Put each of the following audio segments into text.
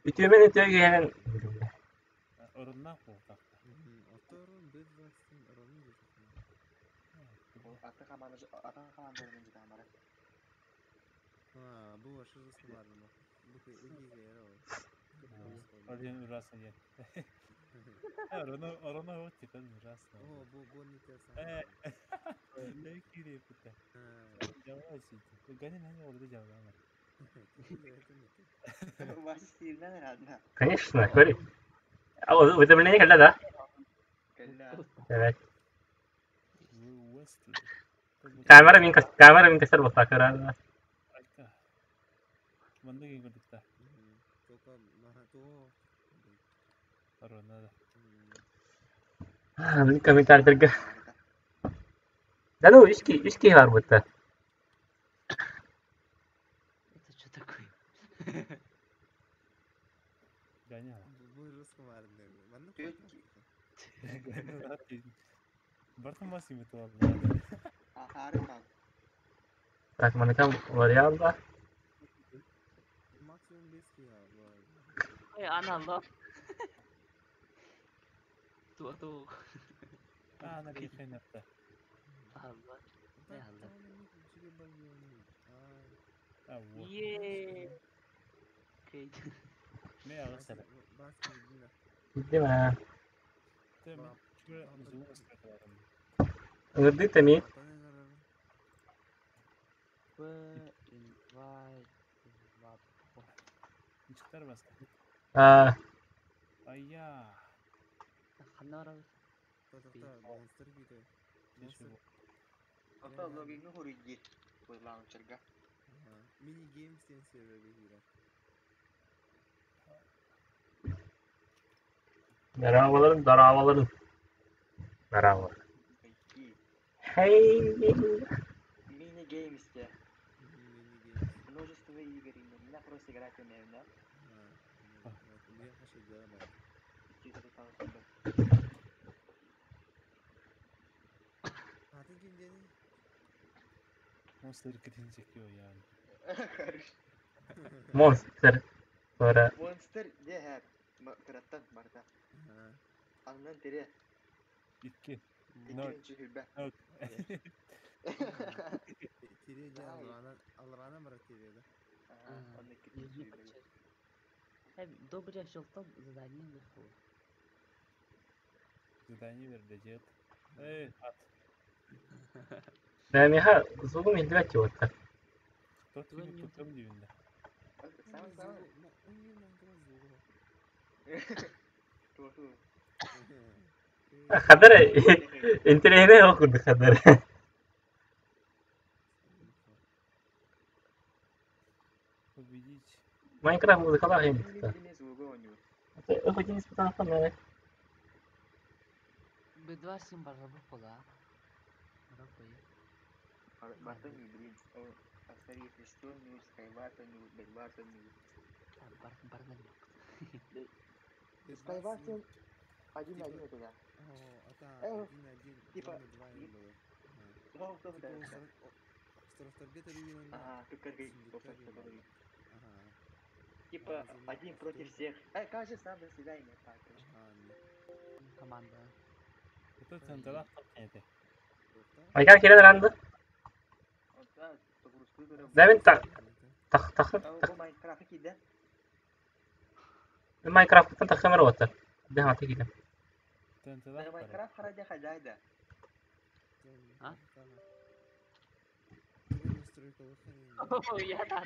Үтүөмэн үтүө киһинэн Оруннаах буолтах. Один ужасно нет. Ороно вот типа ужасно. Конечно, говори. А уведомление когда, да? Evet. Камера мин кастар болта көрөр. Комментарийдарга. Да ну, үс киһи бар бутта. Это что такое? Так, маныкам варианта. Ой, аналог. Ту. Allah. Ne Allah? Еее. Кейт. Дима. Ыҥырдыы тэмиит. Б invite Аа, Ханара. Merhabaların, daravaların. Merhaba. Hey. Мини-геймс те. Множество игр именно. Просто играть умею, да? Monster. Sonra Monster не һэр кыраттан барда. Аннан тире. Икки. Иккинчи хүрбэ. Онно иккинчи хүрбэ. Добрый щелтон задание выход. Задание вердежет. Эй, ат. Миха звугум иһиллибэт чугуттар. Тот фильм тутам дивинде. Самый самый. Ту. Хадыр интэриэһинэй ол курдук хадыр. Победить. Майнкрафт музыкалаах иһин. Мини Хоть испытан Б2 сим барабы пола. Барабы. Барта не блин. Асари Христон, Скайварта, Бельварта, Бар барна. Скайварта один-один это да. Типа. Ага, Типа один против всех. Кажется, сам до свидания. Команда. Это централ это. Майкар кирен ранды. Дәмин так тах тах тах. Майнкрафт киде. Майнкрафттан тахымыр оттар. Дэ хаты килем. Майнкрафт харадя хадайда. А? Я да.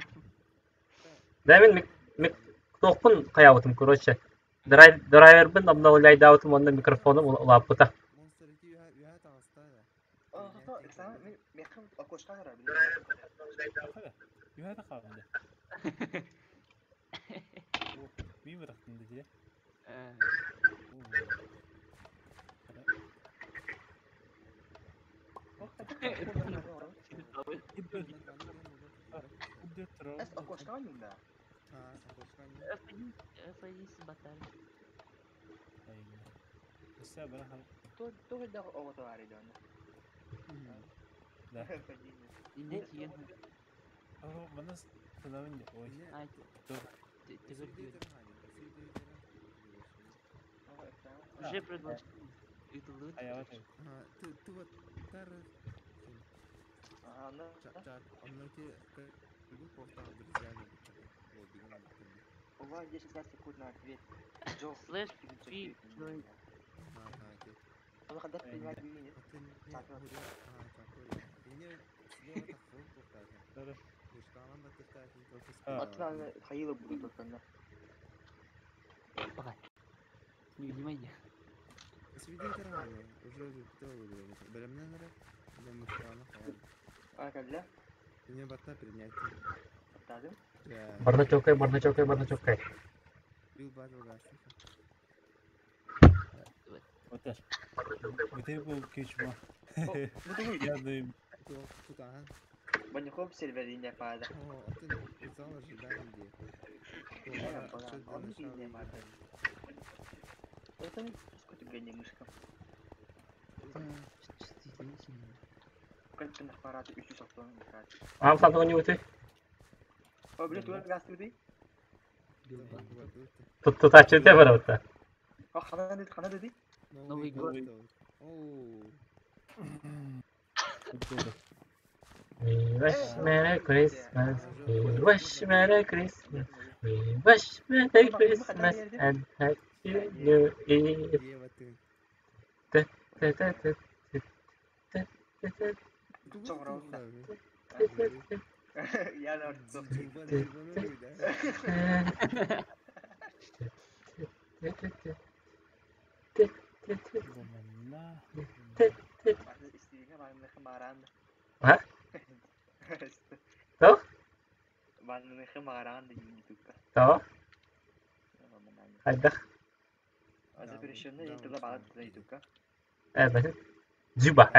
Дәмин мик мик тохпун каябытым короче. Драйвербин обновляйдаутым онда микрофоным улаппыта. Юхада қалды. Мен бұрақтым деді. Төбөр Уже предложение ыытыллыбыт. Айаҕа тү. У вас 10 секунд на ответ. Джо. Слэш пи join. Он когда принимает или нет? Атын хайыла будет только. Пока. Невидимый. А когда? Оттадым. Барда чокай, барда чокай, барда чокай. Отар. Бүтей бұл кечма. Бу тугуй. Я дайым. Баняков серверине пада. Это сколько ты мышка. Как ты на аппарате үчү соктон Ам сантон не үтүй. О, блин, туга газ ты? Тут тутачы те бар ота. А хана dedi, хана dedi. Новый год. We wish Merry Christmas. We wish Merry Christmas. We wish Merry Christmas and Happy New Year. Tı tı tı tı tı tı tı tı tı tı tı. Я на Заманна. А? Тоқ? Тоқ? Хайдах? Запрещенный туда балат ютубка. Э, Дзюба.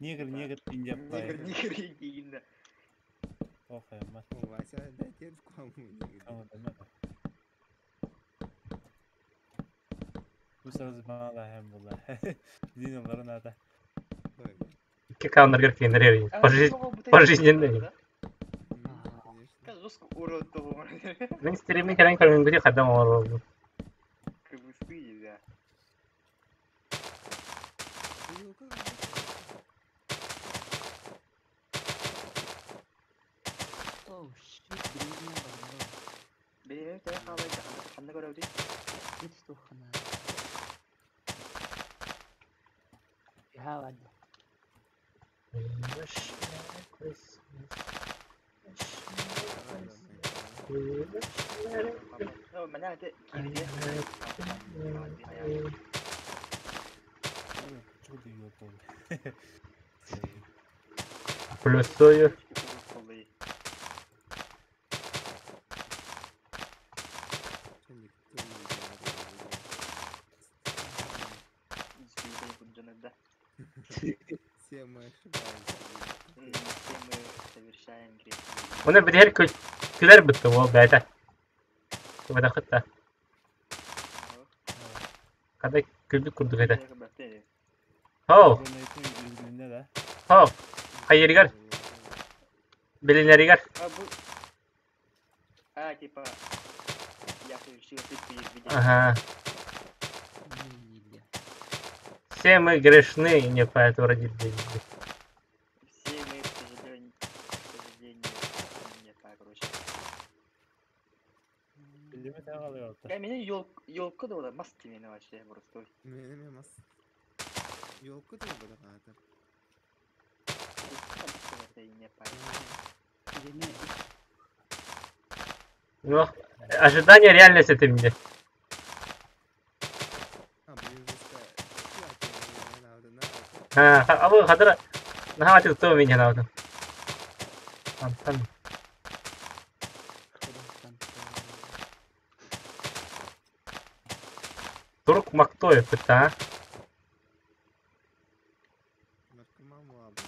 Негр, негр, индия Нигер, нигер, игинда. Ох, аймар. Bu сразу мала hem була. Дин надо. Икки каунергер кенер Пожизненный. Жестко урод того. Мен стримин керен көрүнгү кадам олорду. Кыбысты, да. Oh shit, билигин барбар. Бери таа хаалай ханна көрөбүт. Бит тухана. Яа бад. We wish Merry Christmas. Wish Merry Christmas. We wish Merry Christmas. Мана это and кирде. Happy New Year. Çok iyi oldu. Плюсую. Все мы ошибаемся. Все мы совершаем грех. Оны битер күлер бітті ол бәйті. Көбі хытта. Қандай күлдік күрдік еді. Хоу, хоу. Хайыргар, билинеригар. А, бу... А, типа... Я совершил ошибку и видел. Ага. Не нельзя. Все мы грешны, и не поэтому родили. Все мы, к сожалению, не так, короче. Bildiğimi sen alıyor. Я меня елка да маски меня вообще просто. Мене мас. Ёлка да бада. Билеме Ну, ожидание реальность это мне. А, блин, жестко. А, а вы хадра. На то меня надо. Там, там. Турук Мактоев это, а? Наркоман лабы.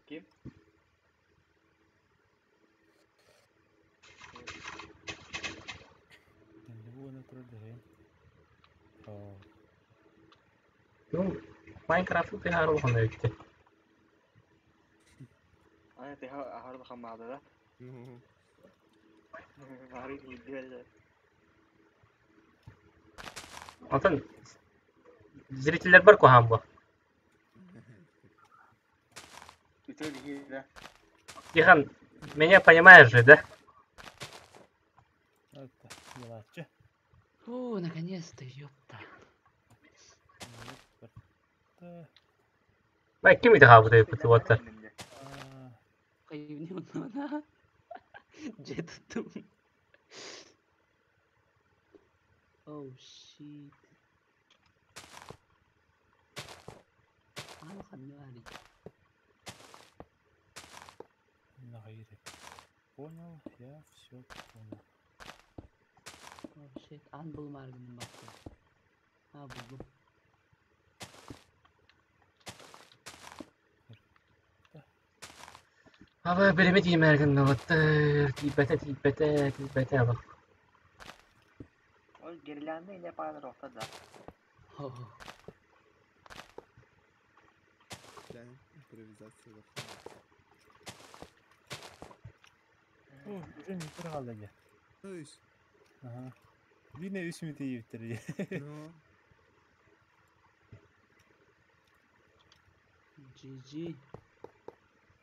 Ким? Ну, Майнкрафт ты хару хана өтте. Ну. Онтон зрителлэрбэр куһаҕан буо. Тихон, меня понимаешь же, да? Это, делаччы. Фу, наконец-то, ёпта. Бай ким ити хаалбытай путеводтар? Хайыбни оннуна. Дьэ туттум. Oh shit. Аан ханна баарый? Понял, я все понял. Oh shit, аан булумаары гынным баттым. А, буллум. Аба биримит иимээр гынныбыттар, тиийбэтэ, тиийбэтэ, тиийбэтэ абах. Ой, гирлянды не паар охта да. Импровизация. О, уже не тургала я. Үс. Ага. Бине үс мүнүүтэ ийиптер. Ну. GG.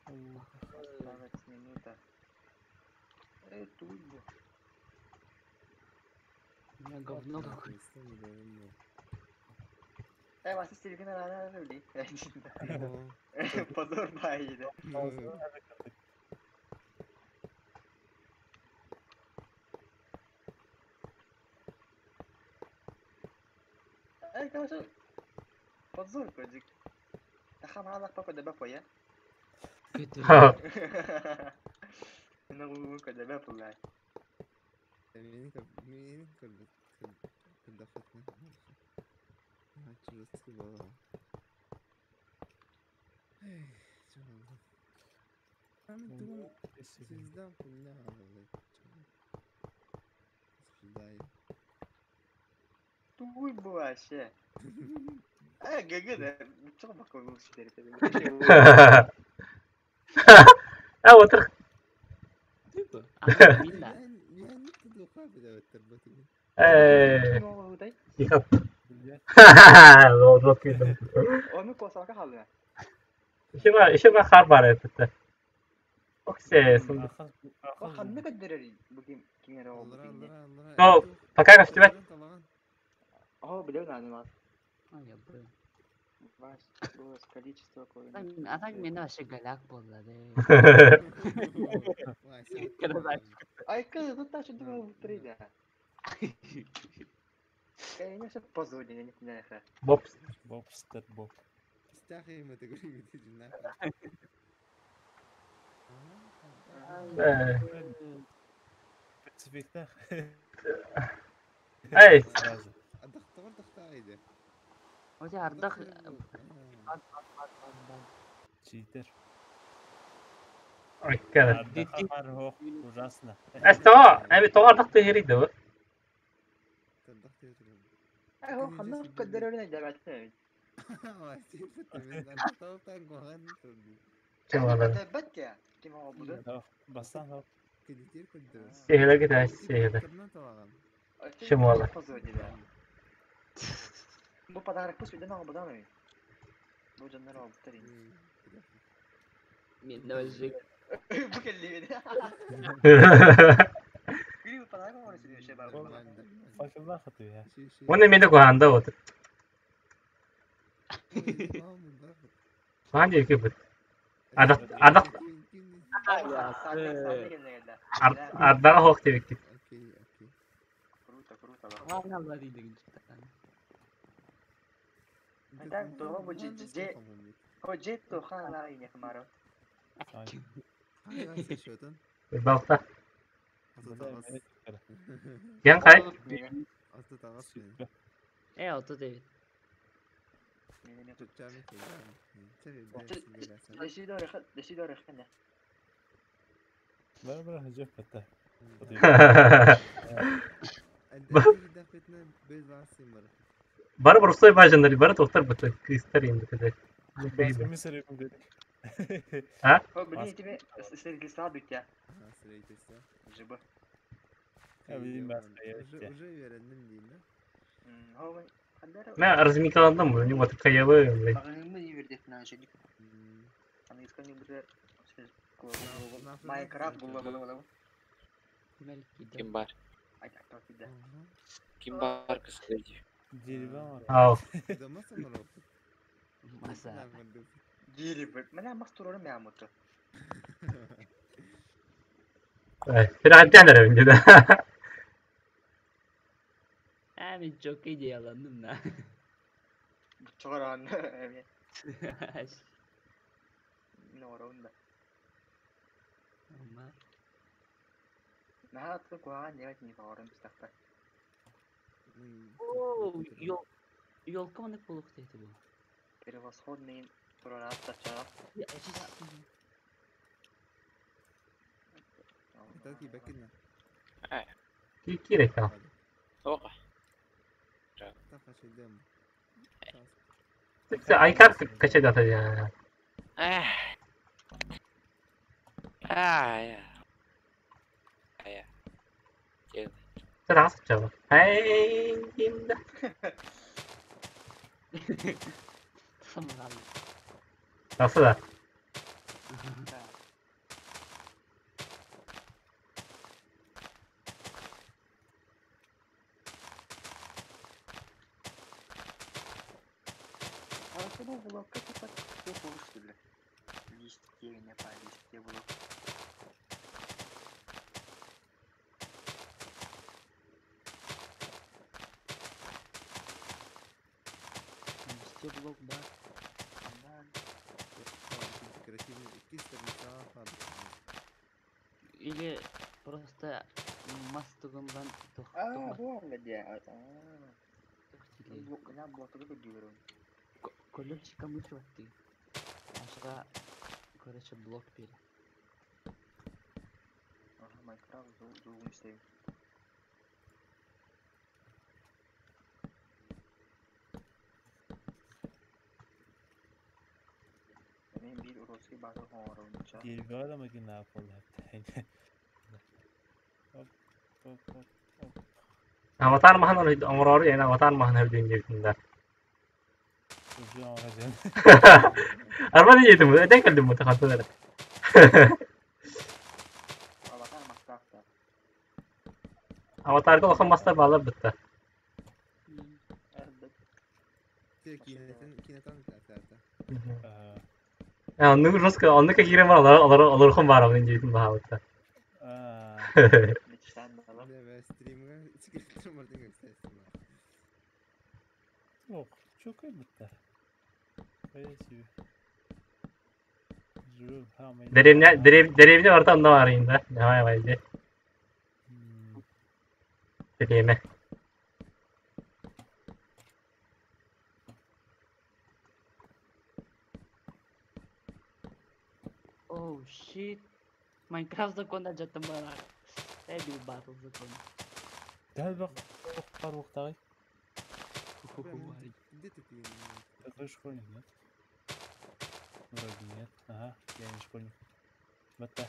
Осталась минута. Тут бы. У меня говно какое-то. Вас телефона рано рулей. Позор байда. Короче, позор кодик. Тахам алак папа да бапа я. Ну, когда бапа ла. Мин кырдахатны. Чужестки было. Звезда Туй вообще. ГГ, да. Чего бака лучше А вот Э. Тихо. Лол кидым. Оны косалка халына. Еще ба хар бар это. Оксе. Ханны каддерер бүгүн кимер ол бүгүн. Ну, пока көстүбэт. О, билеу надо. А, я бы. Ваш голос, количество А так мен вообще голяк болла да. Ай, тут та что думал три, да. Конечно, позорно, я не знаю. Бобс. Бобстер Боб. Спецификтах. Эй. Оте ардах. Читер. Ой, кара. Ужасно. Эсто, эми тоҕо ардах тыһырый да? Ай, ханна каддерерин дабатны. Чымалар. Баття. Ким ол буду? Бастан Сehile gider, сehile. Чымалар. Bu подарок пусть видно будан. Бу жаннар ол бутарин. Мен вообще. Бу келли. Бiri подарок оңор сиди бар. Факылла хаты. Оны мени куһаанда вот. Хаан диэки бут. Адак адак ардаға хоох диэбиккит. Круто, круто. Ладно, дейді. Так, дома бу же О, хана ине хмаро. Балта. Кен кай? Э, ото Дэвид. Бар хажып бата. Бары брустой бажандар, бары тохтар бата. Кристар енді кеде. А? О, блин, тебе строительство дутя. Ага, строительство. Жиба. Я билим Уже, бас уже үөрэнним диин да? Мен размикаландым, не вот каябы, блин. Майнкрафт было было было. Ким бар? Ким бар кысылды? Дерево. Ау. Дома самороб. Маса. Дерево. Менә мас турары мә муты. Фирантян эрэ да. А, мен çok идеяландым да. Чыгаран. Норунда. Ама. Наһаа куһаҕан диэбэт не баҕарым истэхпэр. О, ёл. Ёлка маны болук дейdi bu. Превосходный турара тача. Ya, acı Таки бакина. Кирек. Оға. Таха шедем. Айкар качай дата я. А, я. Я. Це раз чего. Эй, инда. Самыран. Nasıl da? Арасында блокка типа көп oluşturdu. Листья не по листья блок. Листья блок бар. Декоративный икки Или просто мас тугундан А, бар где? Блок, на блок только дюру. Колючка мышваты. Аша, короче, блок пере. Ага, Майнкрафт зугун истейм. Мен бир уродский базар хоңоробунча. Дерево да магина пол Оп, оп, оп, оп. Аватар махан оҥорору yani аватар махан өйдүн диэбитин да. Уже оҥорон. Арба диэтим, этэн кэлдим бу тахаттылар. Аватар мастаахта. Аватарга улахан мастар баалар бытта. Кинетен кинетан тата. Оннук жестко, оннук киирэн бар олор олорхон баар онун диэбитин баһаабытта. Стримга секретарь Мартин Ох, çok bitti. Деревня деревня барта онно баар да. Давай давай дии. Деревня. Oh shit. Minecraft законда жаттым бара. Эби battle закон. Дәл бак бар вақтағай. Где ты пьешь? Такой школьник, нет? Вроде нет. Ага, я не школьник. Батта.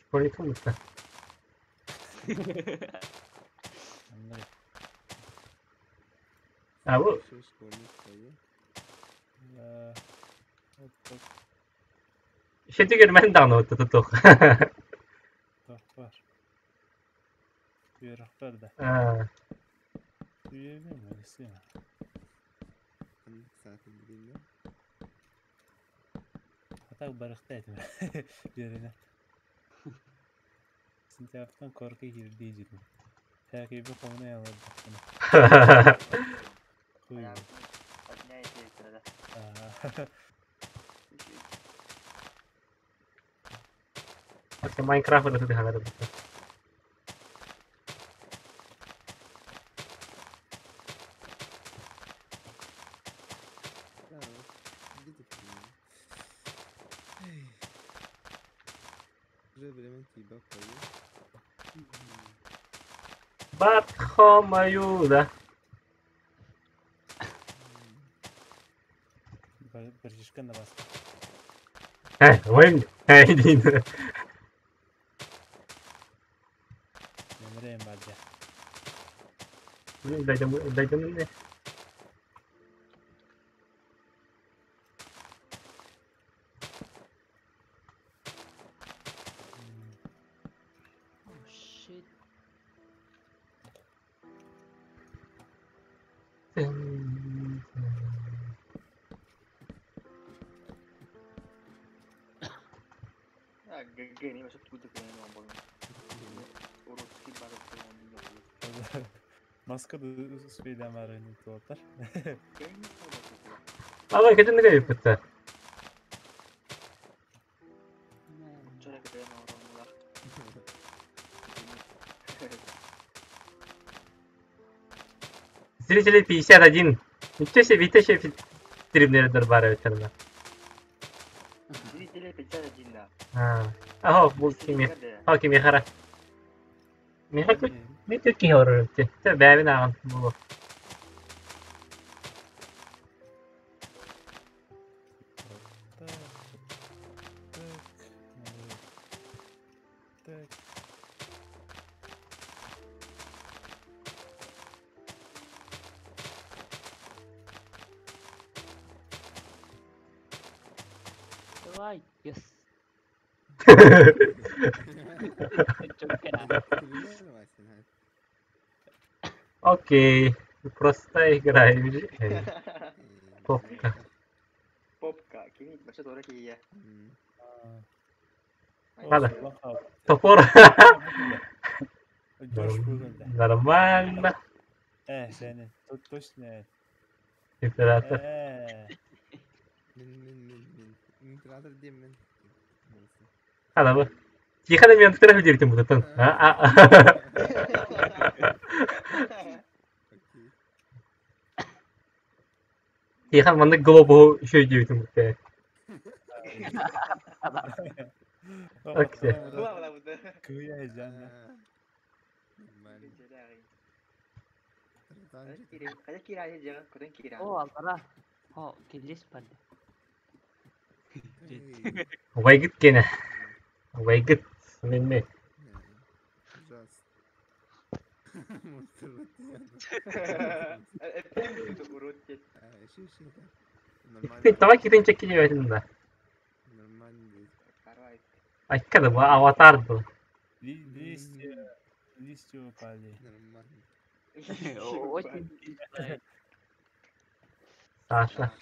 Школьник бытта. Андрей. А бу Школьник Оп, оп. Шети көрмәтин даҕаны тутух. Бар, бар. Үйрәк да. Үйрәк mi? Hatta барыкта этим. Yerine. Сентябрьтан корка кирди житим. Тәкибе комуна ялады. Хуй. Окей, Майнкрафт это ты ханары бытта. Бархомаюда. Бір жишкан да басқа. Ой, эй, Нэмэрэ бардя. Дайдым не. Oh shit. Гэгени вообще откуда Уродский бар. Маска да успейдамары туоттар. Ала кетен не битте. Зрители 51. Ничего себе, витя себе стримнердер бар өтөрмө. Зрители 51, да. А. Ахо, бул кими? Хо кими хара. Миха күт, ми түк ки хорор өттү. Те бәбин аган бу. Так, так, так. Давай. Yes. Чокера. Окей. Просто играем. Попка. Попка. Кини вообще тоже кия. Ладно. Топор. Джош бүгүн. Нормально. Сени тут точно. Император. Мин мин мин мин. Император дем мин. Хана бу. Тихо мен тура хүдертем бутан. А. Окей. Тихо манны глобу еще дебитим бутэ. Окей. Кыя жана. Нормально. О, алтара. О, келес барды. Вайгыт кене. Вайгыт. Мен. Ужасно. Давай китин чекки дебетим да. Нормально. Айккада бу аватар бу. Листья, листья упали. Нормально. Очень. Саша.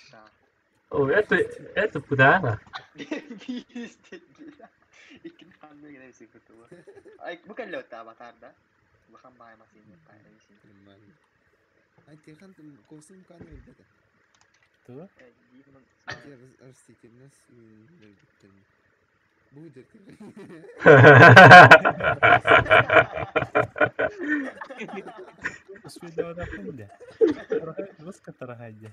О, это куда она? Нормально. А тихан косым каны өлбөтө. Ту? Растительность өлбөттөр. Бу дерти. Успейдамары хынды. Выска тарахайды.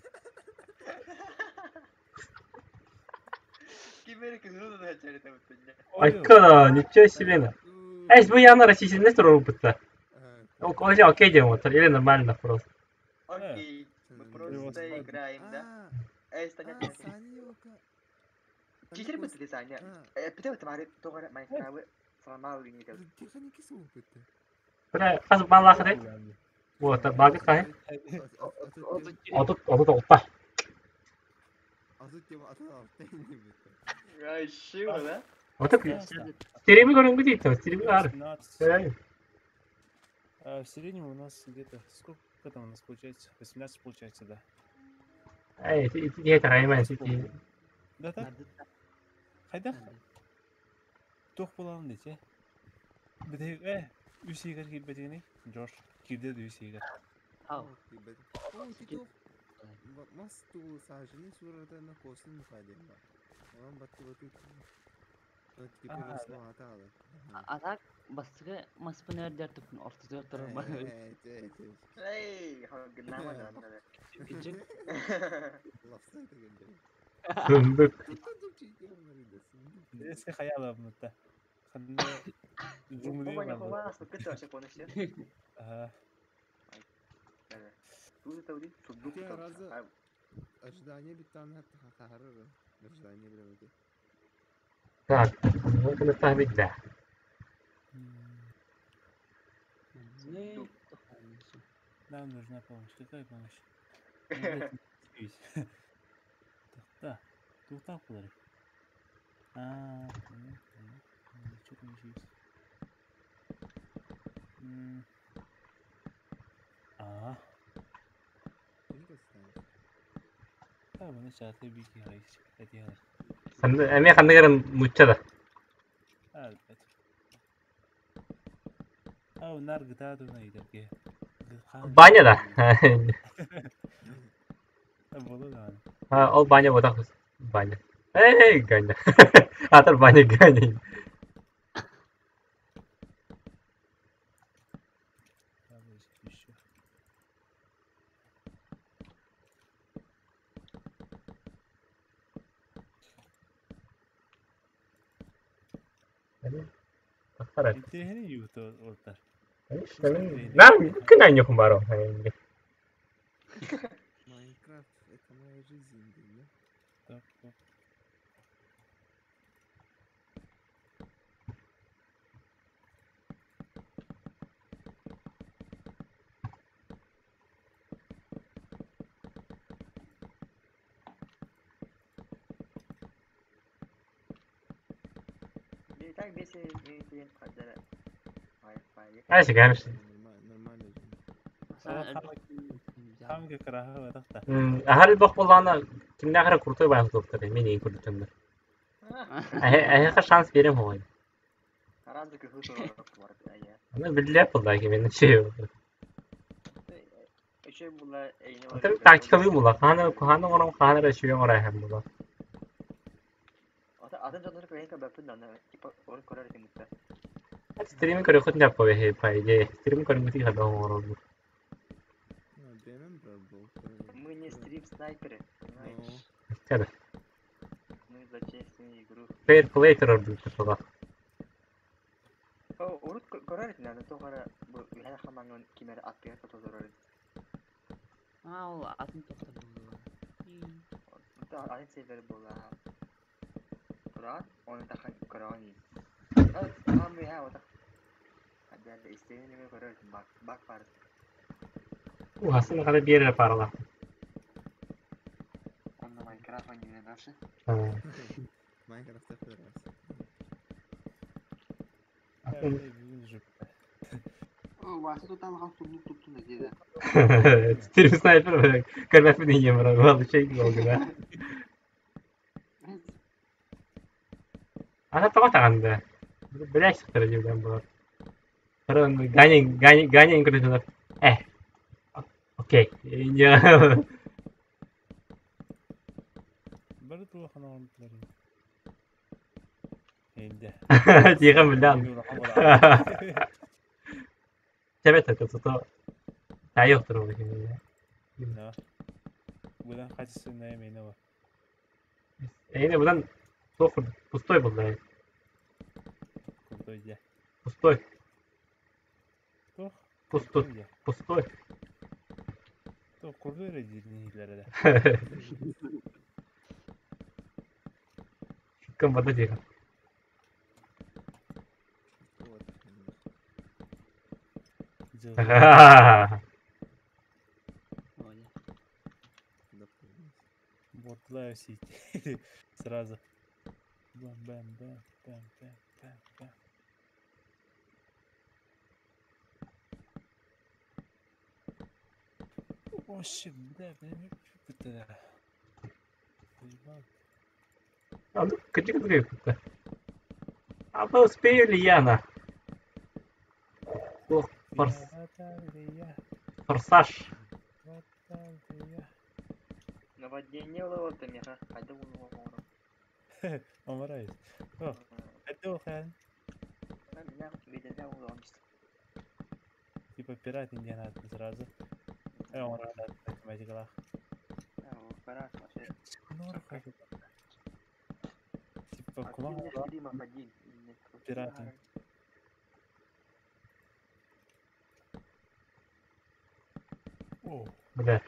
Айккада, ничего себе на. Эй, бу яна растительность туру бутта. Окей дем вот, или нормально просто. Окей, мы просто играем, да? Эй, Саня. Чисер бут Саня. Битэ тамары тогара Майнкрафт сломал линию. Бля, хас баллахы Вот, багы кай. Отут, отут опа. Отут. Стерими көрөнгү дейт, стерими бар. В среднем у нас где-то сколько там у нас получается? 18 получается, да. Эй, ты это райман, ты. Да так? Хайда? Тух булан дейт, Бите, үс егер кирбетигини, Джош, кирде үс егер. Ау. Мас ту сажени суратана косын мухадем ба. Онан батты баты. А так бастыгы маспын өрдөр тупун ортозугар турар ба. Эй, гнама Сундук. Эске хаяла мутта. Ханна джунгли Ага. Ожидание биттан хатахарыр. Ожидание билебети. Так, ну это да. Маннык тохоонсу. Нам нужна помощь. Какая помощь? Тохта. Туохтаах буоларый? Аа, что там еще есть? Аа, Маны чаты бики хайс. Этиһэр. Эмиэ ханнык эрэ нуучча да. Албет. Ау, нар гытаа туна итерге. Баня да. Болу даҕаны. Ол баня вот так баня. Эй, Ганя. Атар баня Ганя. Еще. Тахтар. Интиэһини юуту олтар. Нам күн айньохум баро. Майнкрафт это моя жизнь, да? Так, так. Так бесе хадара. Wi-Fi. Айсы гамш. Нормально же. Хамга караха тахта. Ахар бох боллаана кимнээхэр крутой баах туохтар мен ең көрдүтөннөр. Эһэхэ шанс берем хоой. Аразы кыһы бар ая. Аны билеп булда ки мен şey. Еще була эйне. Тактикалый була. Хана хана ором хана рашуя орай хам була. Ата атын жоннор көрөн бапын да типа оны көрөр этим мутта. Стрим көрө хотун жаппа бе по идее. Стрим көрүнгү хада ором. Ну, БММ брат был. Мы не стрим снайперы, понимаешь? Чада. Мы за честную игру. Fair play террор бүйтүп була. О, урут көрөр этим аны тохара бу үһә хамаңын кимер атпыга тоторор. Аа, ол атын тохтор буолла. Та атын сервер була. Туран, оны тахан көрөни. Хам үһә ота. Хадда истене неме көрөр этим бак бак бар. Уасын када бере парала. Онна Майнкрафт ойнуна дальше. Майнкрафт раз. Вася тут алған сундук туттун деди. Стрим снайпер көрмәппин ийем бара. Бу şey болду да. Ана тоҕо таҕанды. Билэ сыктыр дьүгэн буолар. Баран Ганя Ганя Ганя көрөтүлэр. Э. Окей. Я Бары туохана оҥордулар. Инде. Тиэхэ билэн. Тэбэт это то. Тайы оттор ол Да. Будан качественная мена бар. Эйне будан тофур пустой был да. Крутой дьэ. Пустой. Туох? Пустой. Крутой дьэ. Пустой. Туох крутой эрэ диир да. Кым бада тиэхэ. Вот. Оля. Дополнить. Бортлаю сеть. Сразу. Бам, бам, бам, бам, бам, бам, бам. О, shit, бля, бля, бля, Заебал. А ну, качы качы А успею ли я на? Ох, форс, Виновата ли я? форсаж. Виновата ли я? Наводнение вот меха. Хайда уну Омарайс. О, это хан. Меня видела улон. Типа пират Индиана сразу. Он рад математикалах. Пора вообще. Типа кума Пираты. О, Бля.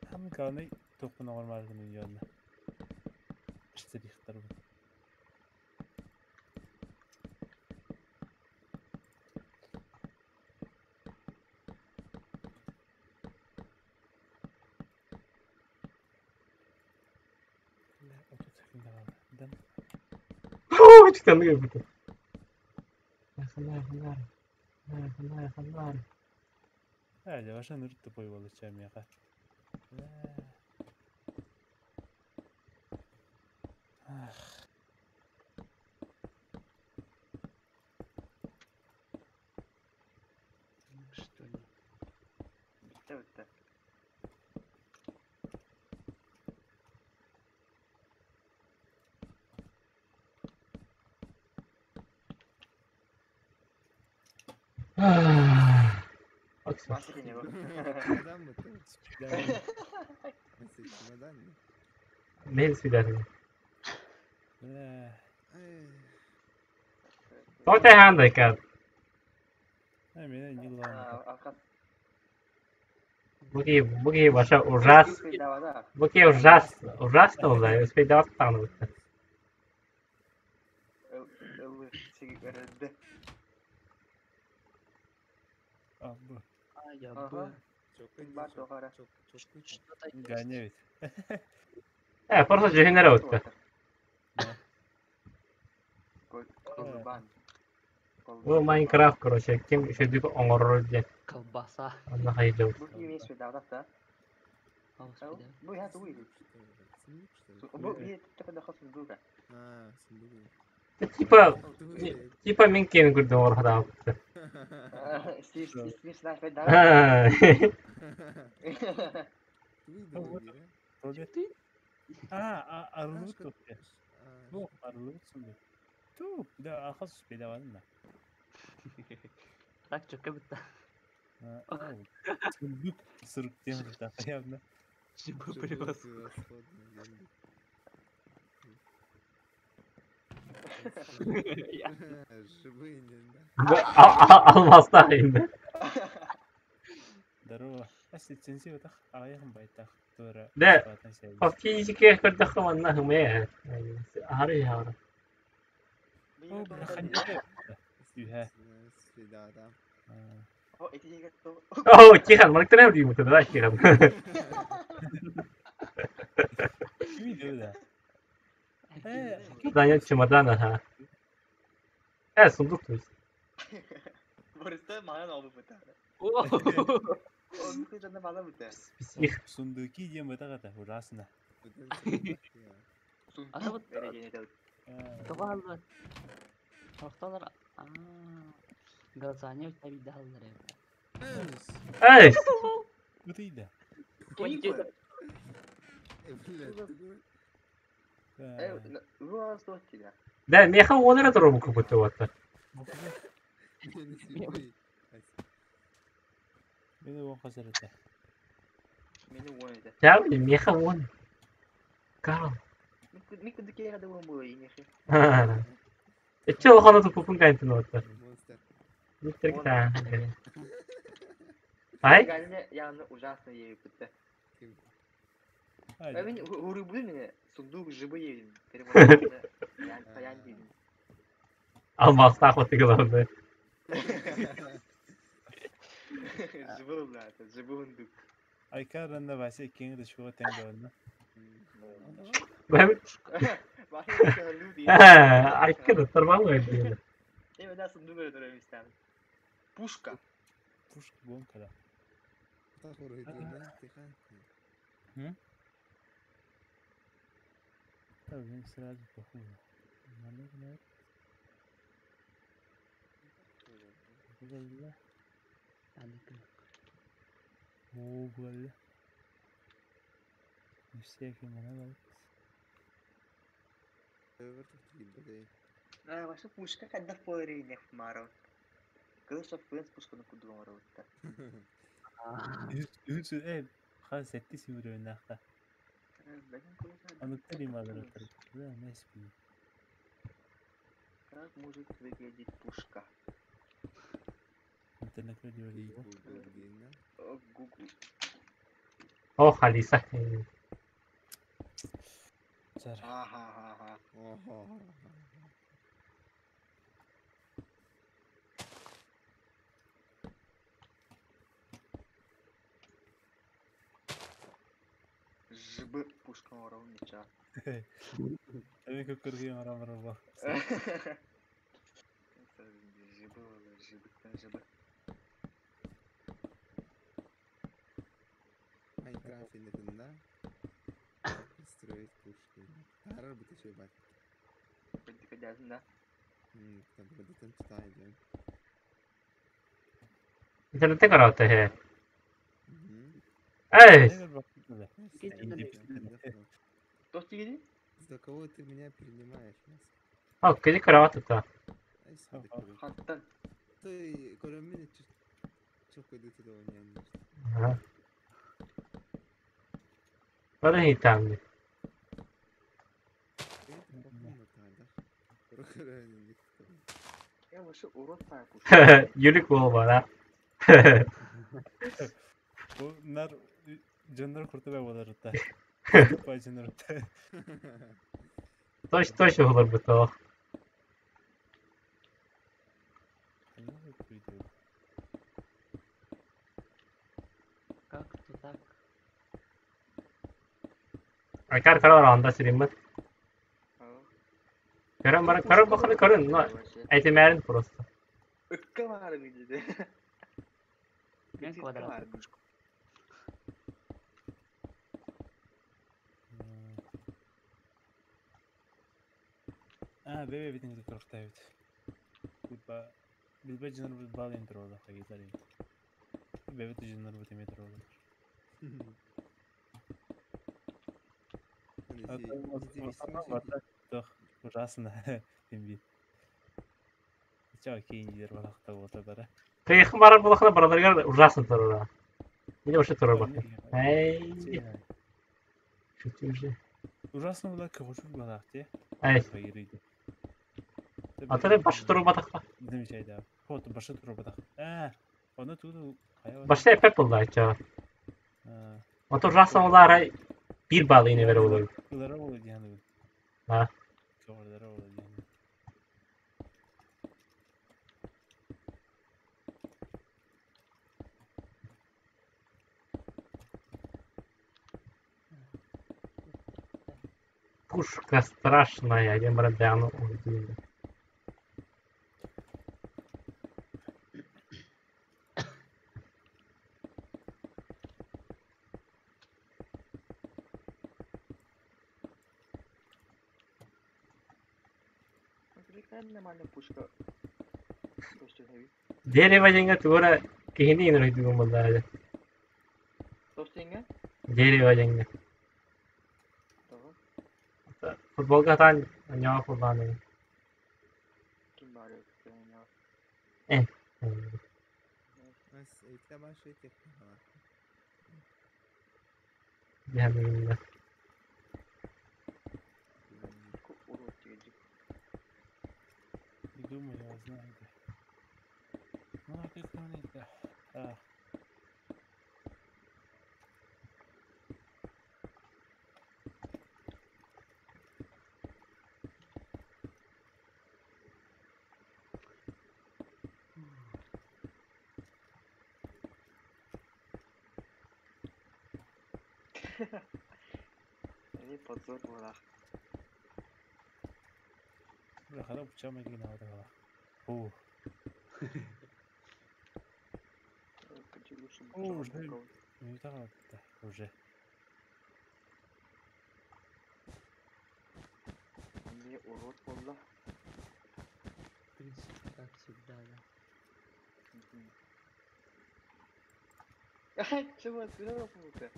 Хам каны тохпун оҥормаар гына дьонно. Штрихтарбын. 30 секунда қалды. Дым. Читанды көрбүтүм. Ханнар, ханнар. Ханнар, ханнар, ханнар. Ээ, Левашан үрүт тупой буолучча миэхэ. Ах. Что ли? Bitti bitti. Оксана. Вася не был. Чемодан mı? Mesela чемодан mı? Нейн свидание. Бля. Ay. Тоҕо хаандай каат. А, меня не главное. Аркас. Буки, буки баша ужас. Буки ужас, ужасно уже. Успей давать там. А, б. А, я Ага. бы. Çok Бар çok тоғара. çok çok çok. Что-то есть. Гоня ведь. Просто дьүһүнэр өттө. Колбан. Бу Майнкрафт, короче, ким үчүгэй оҥорор диэн. Колбаса. Онно хайдыбыт. Бу кимес давда. О, господи. Бу я туй. Сундук что ли? Бу би тепе сундук. А, сундук. Типа, Туй. типа мин киэн көрдүм оҥор хатаабыт. Стив Стив слайд да. Туй да бира. Туалет. Ты? А, арылыбыт Ашка- туох. А, Бу арылыбыт сундук. Ту, да, ахас успейдаванна. Так, чөкө битте. Сундук сырык темир да, явно. Живой живой превосходно. превосходно, земли. Я. Живые не да. Алмастаах инде. Здорово. Ас лицензия тах, аяхын байтах. Тура. Да. Фактически көрдөххө манна хымыя. Аһары яһара. О, бля, ханья. Юха. Свидада. О, Тихан, марктырам деймін, да, Тихан. Видео да. Даня чемодан, ага. Сундук, то есть. Бористе маған алып бітті. О! Onun canı bana bitti. Псих. Сундуки диэн бытаҕата, ужасно. Ата вот Тоҕо Тохтолор. А. Голосование у тебя видаллар. Эй! Бытыйда. Да, меха онара туру как будто вот. Мени он хасарата. Мени он это. Я меха он. Карл. Микки дикере да он было и нехи. Эче улахана тупупун кайнтын вот. Миттер Ай? Я ужасно ей бітті. Мен урубу мені сундук живые перевод. Я деймін. Алмастах вот главное. Живой, да, это живой сундук. Айкаранна Вася кең дышуга тең баҕына. Айка тарбан дейм. Эми сундук өрөтөр Пушка. Пушка гонкара. Так, сразу похуже. Уголь. Всякий манавал. А, ваша пушка когда в поларине маро. Кылыш пуэн пушканы куду маро. Үс хас сетти сүүрөөнахта. Ануттар ималар. Да, нэспи. Как может выглядеть пушка? Интернет видео. Google. Ох, Алиса. Чэр. Ха-ха-ха-ха. Ого. Жб пушка оҥоробун ничего. Эми көккөргүйэн арамар бар. Жб буолар, жб-тан жб. Майнкрафт иннетинна. Как строить пушки. Тарар бутычы бар. Кырдьык да? Там бутытын читаю дем. Интернетте караоте he. Эй! Туох диигиний? За кого ты меня принимаешь? Нас? О, кини караоте-то. Ай, сады көрөр. Хантан? Ты көрөммүн чөкөдү туда онян. Ага. Бары хитамни. Я вообще урод паа пушка. Юлик буолбара. Бу нар дьоннор куртубай буоларытта. Куртубай дьоннорутта. Точно точно булар бутоо. Как-то так. Айкар караар анда сириммит. Көрөн бара көрөн баханы көрөн, но айтемәрин просто. Ыкка баарыҥ диде. Мен квадрат. А, бебе битин көрөхтәбит. Типа билбе дьоннор бут бал интро хайгитар. Бебе дьоннор бут эметр олар. Ужасно. Тимби. Ча кейин балакта болса бара. Кыйхын барар булахына бараларга ужасно турура. Мне вообще турура бак. Эй, шути уже. Ужасно була көхөшү балак те. Эй, ата башы турур батакта. Замечай да. Вот башы турур батак. А, оны туду Башта эпеп булду айча. Ото ужасно булар бир балл ине бере болот. Улара болот яны. А. Көңүлдөрө болот яны. Пушка страшная, я барадяну увидели. Нормально пушка. Дерево деньга тура кихини инер хитигум булда. Тостинга? Дерево деньга. Футболга таан няа футболны. Ким баар Э. Нас эйкте башы техника. Яны. Урод диги. Не думаю, я знаю. Ну, а как там это? А. Эми позор буолар. Бля, бучама гина О. О, уже. Ну так, уже. Мне урод буолла. В принципе, как всегда, да. Чего, сюда пута?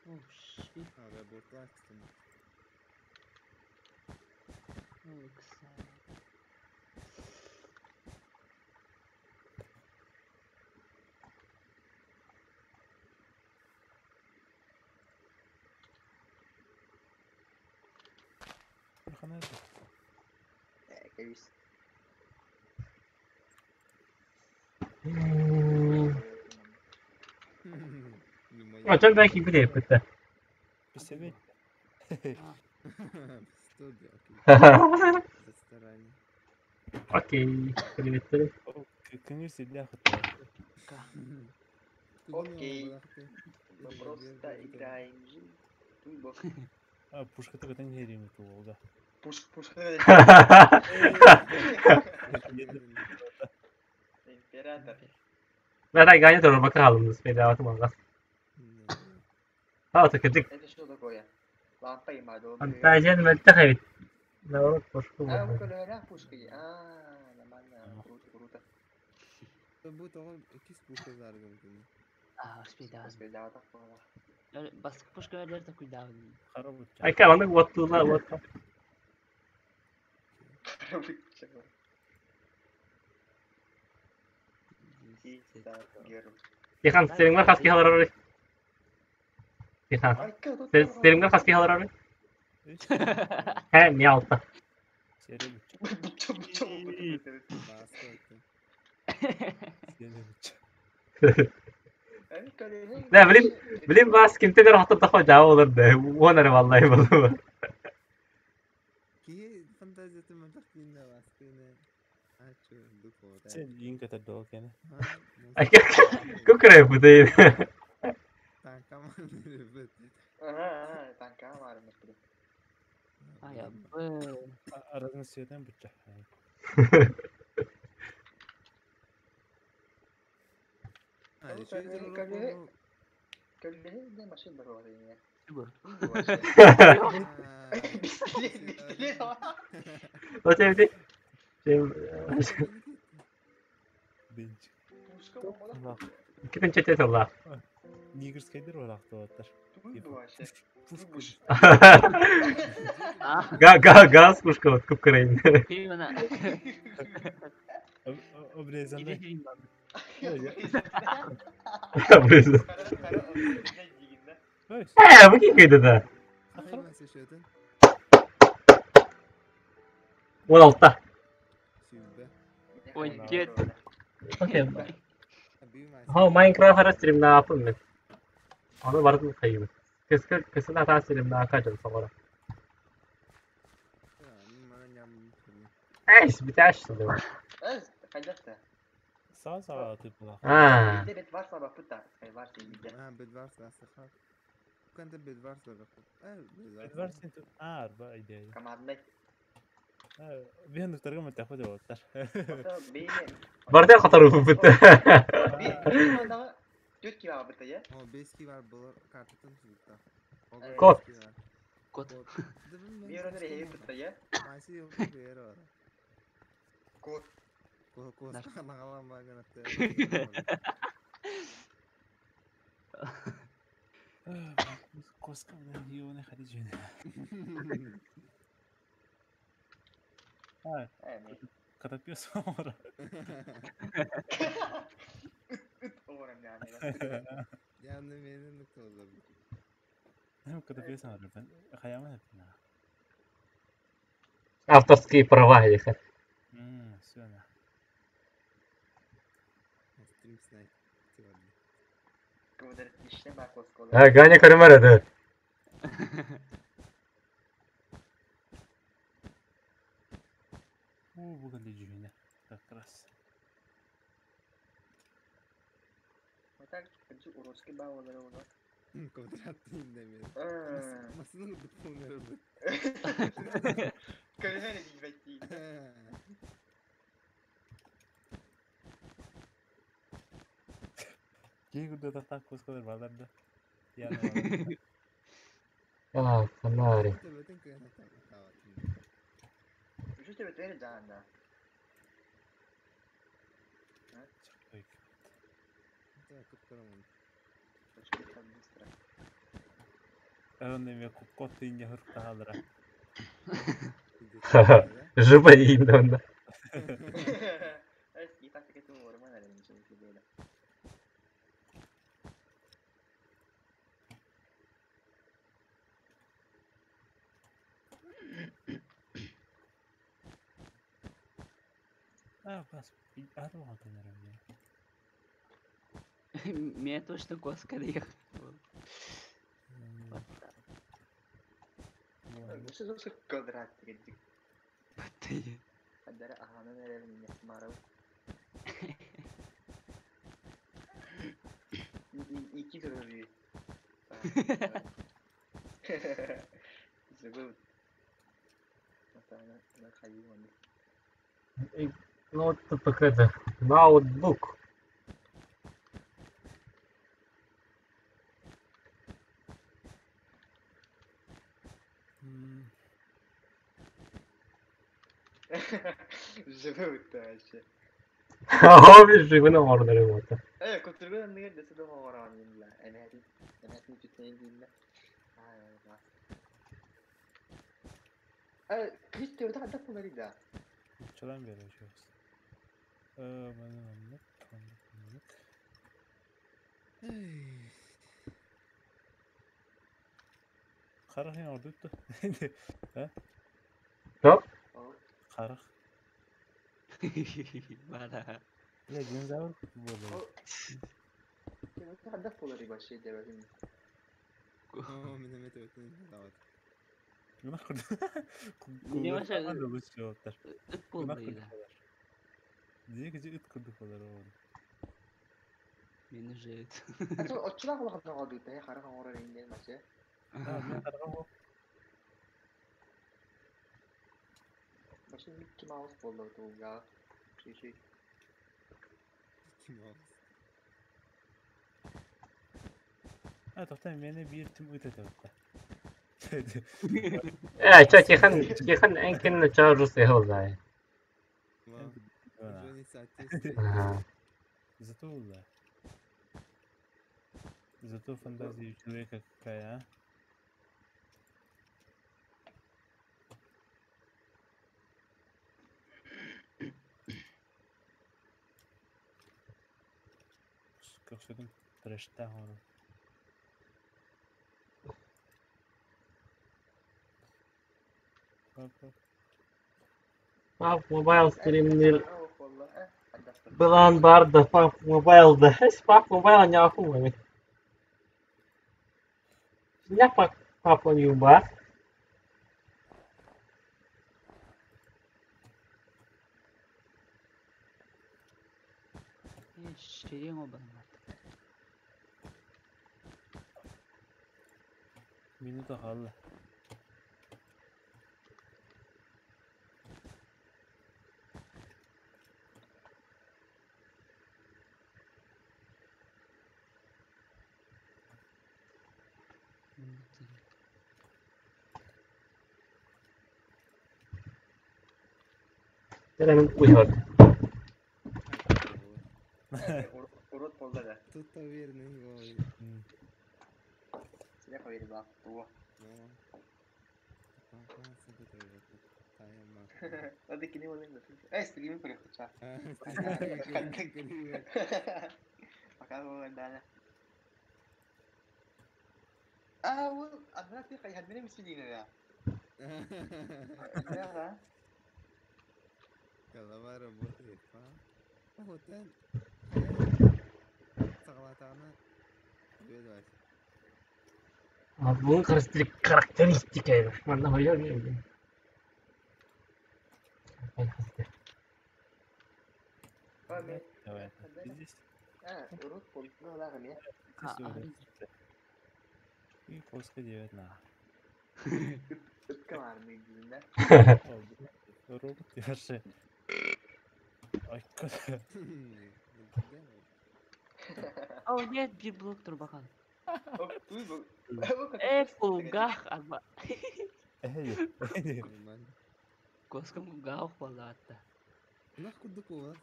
Oh shit, А, да, буртластым. oh sad. Хана это. Эбис. Очон бай киирбит эппит. Пистолет. Студия, окей. За старание. Окей. Привет. Көңүл сирдээх ыттар. Окей. Мы просто играем. Туйбок. А, пушката көтөн иһэриим туолга. Пушка, пушка. Император. Мен Ганя турбакка хаалым спейдаабатым алгас. Ха, кырдык. Это что такое? Лампа и мадо. Фантазияны мөлтөх эбит. Наоборот, пушка А, буолла. көлөһөлөөх пушка. А, нормально. Круто, круто. Бу тоҕо иккис пушка заргым күнү. А, успейдаабын. Успейдаабатах буолла. Бастакы пушка бэрдэр токуйдаабын. Хара бучча. Айка, маннык уоттуула уотта. Тихан, стримҥэр хас киһи олорорый? Тихан, стримҥэр хас киһи олорорый? Хэ, не алта. Сере бучча. Бучча, бучча, бучча. Бааска өттө. Сере бучча. Да, блин, блин, бас кимтен эрэ хоттордоххо дьаабы олор да. Уон эрэ валлай буолуо. Киһи фантазията мөлтөх киинэ бааска ine. Ачу духовата. Сен иин көтөр доо кene. Айка, күкүрэ бутый. Танкаман бит. Ага, ага, танка бар мөстү. Ай, абы. Аразын сүйэтен бучча. А, еще и Көлөһө де машина бар бар. Бу. Пистолет, пистолет. Вот эти. Бенч. Пушка болмады. Китен чете тылла. Нигерскайдер барахтыбаттар. Туй вообще. Пушка. А, Га га газ пушка вот күкүрейин. кыймана. Обрезанный. Кире Э, бу кийди да. 16. Ой, дед. Окей. Хо, Майнкрафт ара стримнаапын мен. Аны бардым кайыбы. Кыска кысына та стримнаакка жыл соғора. Эйс, биташ сылды. Эс, кайдакта. Саа саа тыпла. А. Бит бар саба пыта, бар син. А, бедварс асыхар. Кантэ бедварс барах. Эдвард син аар ба идея. Командный. Биһэн докторга мөттөхпө деп аттар. Барды катар бутта. Төрт ки бар быта, я? О, бески бар булар картатын сутта. Кот. Кот. Бир өнөр эйи быта, я? Майсы yok бер бар. Кот. Ко ко нагалан баган атты. Коска юуны хади жүйнэ. А, катапиос ора. Орам яны. Яны менин нукталар. Катапиос ора. Хаяма хапна. Авторские права их. Все на. Стрим снайп. А, Ганя көрүмөр эди. Уу бүгүн жүйнэ. Как раз. Уродский баолар олар. Квадрат индеме. Масының бутунары бу. Көрөһөр дийбэт. Кей күрдө тахтак коскалар балар да. Яны. А, фонари. Төбөтөн кыйна тават. Үчү төбөт бери жаанда. Так, көп көрөмүн. Ön эме кокот инне хыртаалара. Жопа дейін онда. Эс, и так кетим орман әле ничего не А, бас, арылған төнөрөм. Меня точно коска доехала. Что квадрат деген. Ты. Хадара аханан эрэрин марау. Ики турар. Забыл. Ну, вот тут это, ноутбук. Живы вообще. Хобби живы ордер вот. كنت بقول ان هي لسه ده ورا لا انا هاتي انا هاتي تتنين دي لا كريستي وده عندك مريض Чалан бере чугас. Маны маннык, маннык, маннык. Харах не ордутtu. А? Что? Харах. Бара. Я динозавр буолар. عندك فولري باشي دابا Оо, мен эме төтөн дават. Гынах курдук. Не вообще- Курдук. Ыт болду. Дии ыт курдук болар ол. Мени же. Очулак улахан оҕо дуу, хара оҥорор иҥнэн мачы. А, мен караган бол. Башы Микки Маус болду тууга. Шиши. Микки Маус. А, тоқтай, мени бир тим ыт этеп. Чё, Тихон, Тихон энкин чарус эхолзай. Ма, уже не соответствует. Ага. Зато да. Зато фантазия у человека какая, а? Как все там трэш-та PUBG Mobile стримнир Былаан бар да PUBG Mobile да. PUBG Mobile не ахуй. Не PUBG Mobile. Шерен обан Минута қалды. Терен уйхот. Урод болду да. Тут уверенный гол. Сине поверил ба. Туо. Ну. Надо кине болен. Стрим перехоча. Пока дала. А, вот, одна ты хайхадмene мисилина да. Да. Голова работает, а? Вот он. Саглатана. Привет, Bunun характеристика. Манна хоёр не. Давай. Здесь. А, урод болду лагы ме. И коска 9 на. Үпкә бар мин да. Робот яшы. Айка. О, нет, бир блок турбахан. Кулгах арба. Эй. Коскам кулгах болду. Нах курдук болду.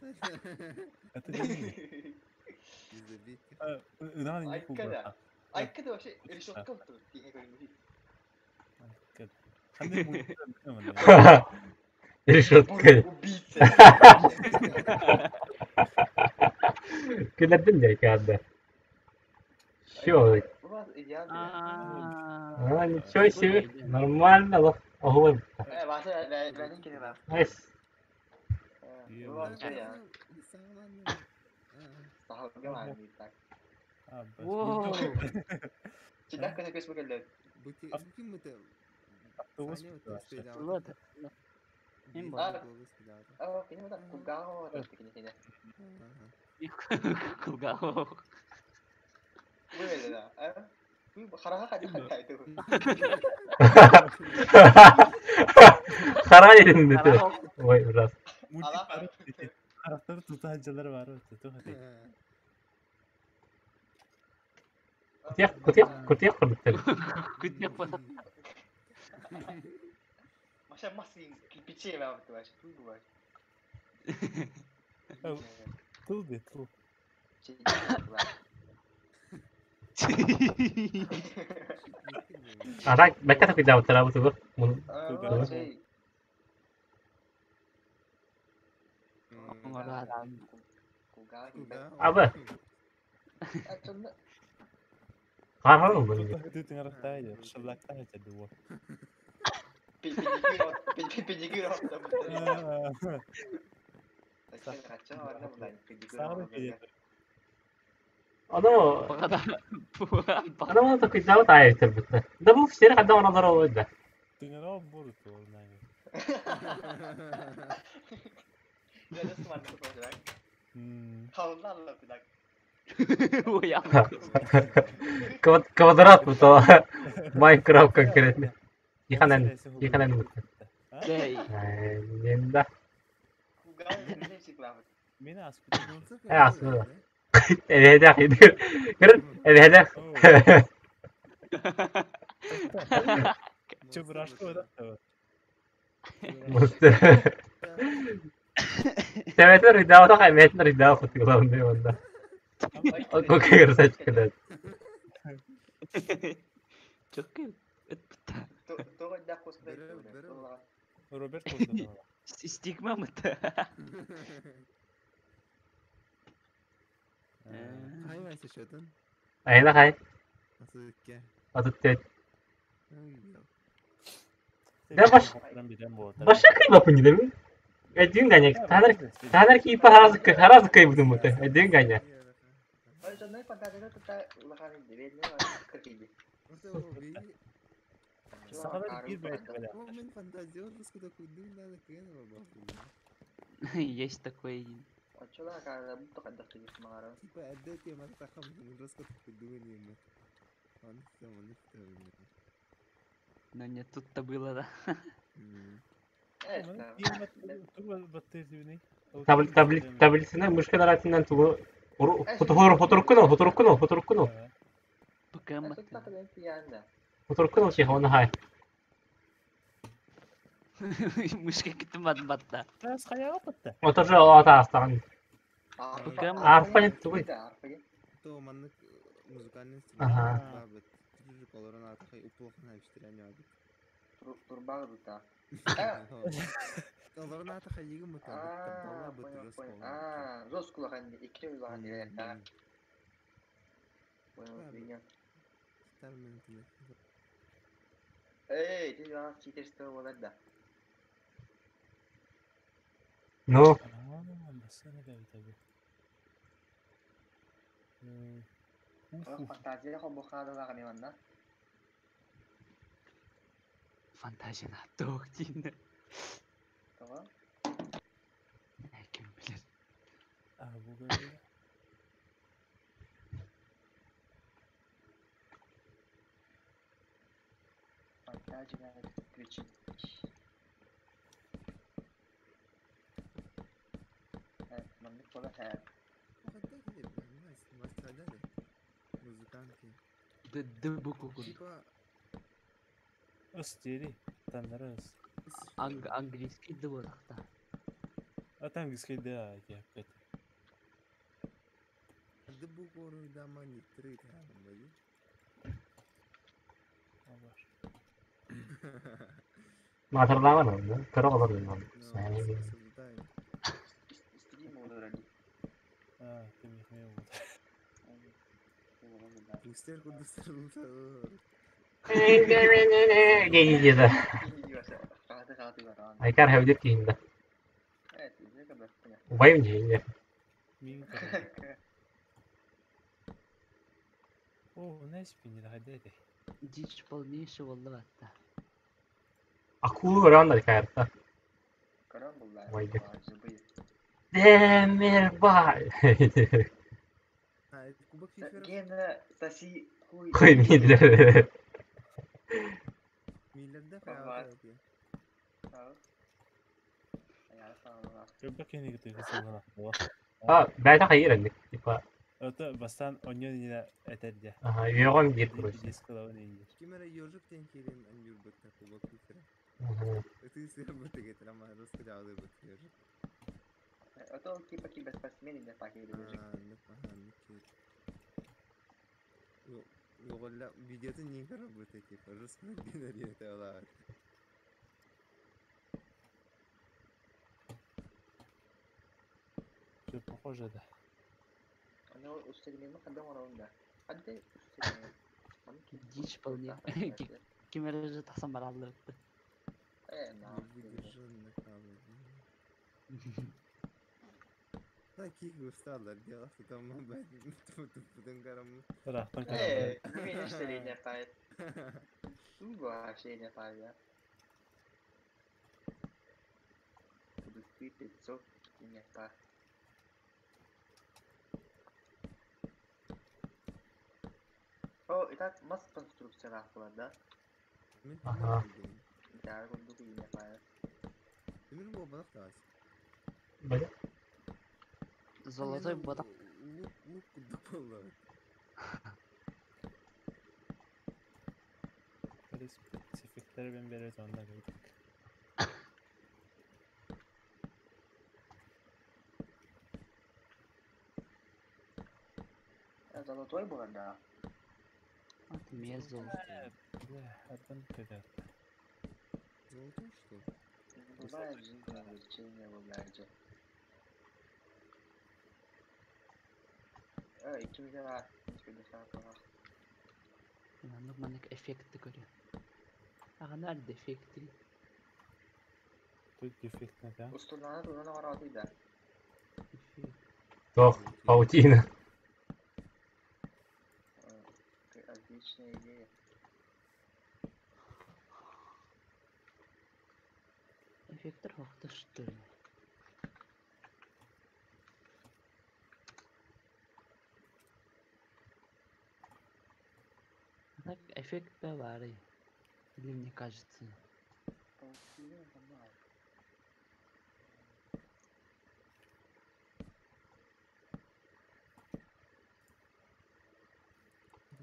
Это не. Айка Айка да вообще решетка тут. Решетка. Убийца. Күләрдин да кәдә. Чё? А, ничего себе. Нормально. Ого. Найс. Хара yerinde. Ой, ужасно. Харахтар тутааччылар баар Кутуйах, кутуйах, кутуйах курдуктар. Кутуйах буолар. Тыл дии, тыл. Арай, бэккэ такыйдаабыттара бу тугу? Аба. Хаар ылбын. Оно Оно такыйдаабыт аайы битте. Да бу сери хадда оналар олойда. Квадрат бу Майнкрафт конкретно. Иханан, иханан бутта. Менда. Э, Эбэдэх Көрөн, эбэдэх. Тэбэтэр ыйдаабатах эмээтин ыйдаабат хотугулаабын онда. Кокегер сачкылат. Роберт Стигма мыта. Айна хай. Атыт Да баш баша кыйбапын дедим. Эдин ганя. Танар танар ки па харазы харазы кыйбдым бу. Эдин ганя. Есть такой. Но не тут-то было, да. Таблицаны мышка наратынан тугу хоторуккуну, хоторуккуну, хоторуккуну. Хоторуккуну чихона хай. Мышка китим батта. Отожо ата астаган. Арфа тугу. Ага. Ну. Фантазия на тохтин. Ким билер. Английский да. Английский да, я опять. Матырдаабан онно, кыра олордун. Айкар хэвдир киинда. Убайым дии. Мин көрөм. О, знаешь, пинни хайда этэй. Дичь полнейшая буолла батта. Акула көрөн да карта. Көрөн булла. Убайга. Зубы. Демирбай. А, это кубок фиферов? Гена, соси хуй. Хуй миллер. Миллерде Ага. хаалта эти. Көбө кини кытыгы сылгана. А, бэйта хайыр энник. Типа, Это бастан оньон нина этерде. ага, йогон бир короче. Дискалавын инде. Ким эрэ ежик диэн киирэн анньуурбутта кубок фифера. Ага. Ытыы сыарбыт тегетер ама русский даҕалыырбыт ежик. Это он типа киберспортсмен или так или ежик. Аа, оннук, аха, оннук киир. Йоҕолла видеотун нин көрөрбүт типа русский диэн эриэтэ олаабыт. Все похоже да. У него устремлено, когда он ровно. А где устремлено? Дичь полнейшая. Ким эрэ же тахсан бараллыбыт. Э, на. Выдержанный хаалла. Таких усталар дело, что там тупутун карам. Ыраахтан Э, көрөм. не устремление пайт. Вообще не пайт. Буду 500 не па. О, и так масс конструкция была, да? Мен Ага. Да, он был не пайт. Тимир буолбатах таас. Бля. Золотой ботак. Лук лук курдук буолла. Böyle спецификтери ben берет онда көрдүк. Золотой был, да. Мне золото. Бля, ардан көтөр. Золотой что? Бывает в жизни увлечение, бывает. Э, иккимизе бар. Маннык маннык эффекти көрү. Ага nerede эффекти? Тут дефект на да. Устунаны тунаны карады да. Эффект. Тох, паутина. Отличная идея. Эффекттер хохта что ли? А так эффект бар. Или мне кажется. Паутина нормально.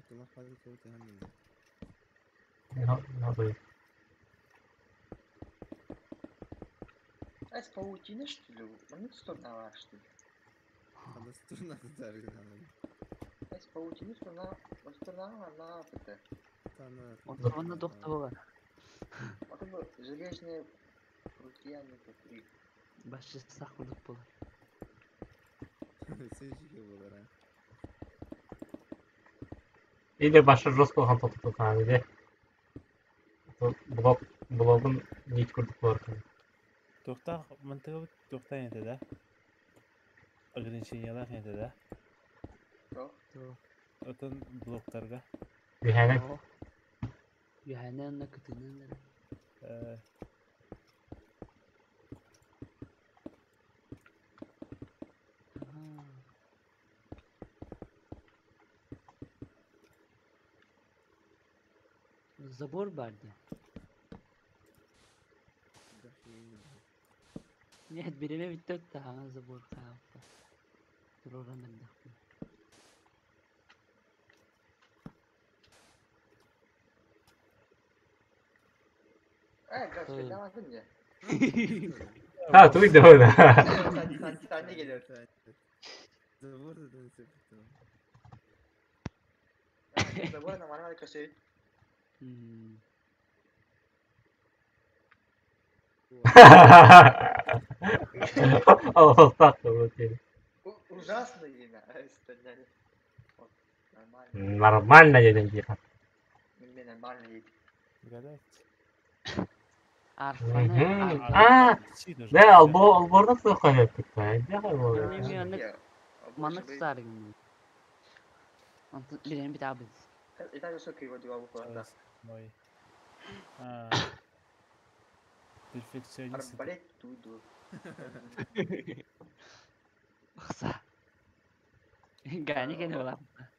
Тулах хады кого-то хаммин. Надо. А с паутины что ли? Ну, стурнала что ли? Хада стурна татаргынан. А с паутины стурна, стурнала на это. Тана. Онна доктор бар. Вот бы железные руки, они такие. Башы сақ курдук болар. Сен жеке болар, а. Или башы жестко болған тоқтатылған иде. Блок, блогын нить курдук болар. Тоқтақ мантыгы тоқта ente да. Ограничениялар ente да. Что? Отон блоктарга. Бихәнен. Юханан кытынан. Э, Ага. Забор барды. Нет, береме битте өттө ага забор хаапта. Туроран эрдэх. Э, газ, давай мне. Ha, туй да. Sen, sen, sen ne geliyorsun? Забор да септо. Забор нормально кошель. Аллах окей. Ужасно имя. Вот, нормально. Нормально дедим тихо. Мне нормально едет. Гадать. Арфаны Мгм. арфа. А, Чи даже да, алборда туох хайппыт. Мен мен оннук маннык тутаары гынным. Онтон билэн битаабын. Мой. А. Перфекционист. Арбалет туду. Ыкса. Гани кene буолар.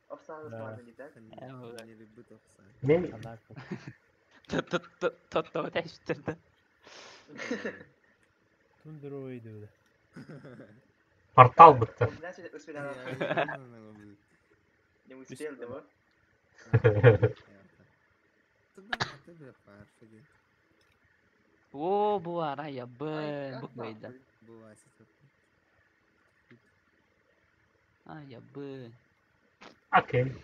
Офсааны Да. смарны да? Не любит овса. Мен Анака. Тоттоо тэштерди. Тундроиды. портал бытты. Не успел, да? Оо бу ара ябын бу бойда. А ябын. Окей.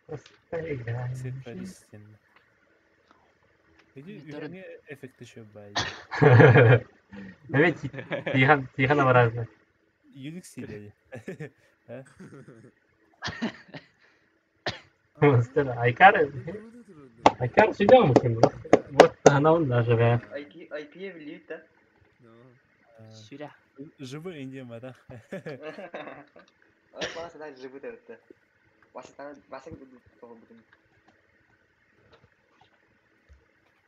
Просто играем. Сепаристин. Иди, Который- мне эффект еще бай. Эме тихан тихан абаразды. Юлик сидели. Просто Айкар Айкар сидел мукин. Вот она он даже ве. IP IP влит, да? Сүрэ. Живы Индия, да? Ой, баса да живут это. Баса там баса того будем.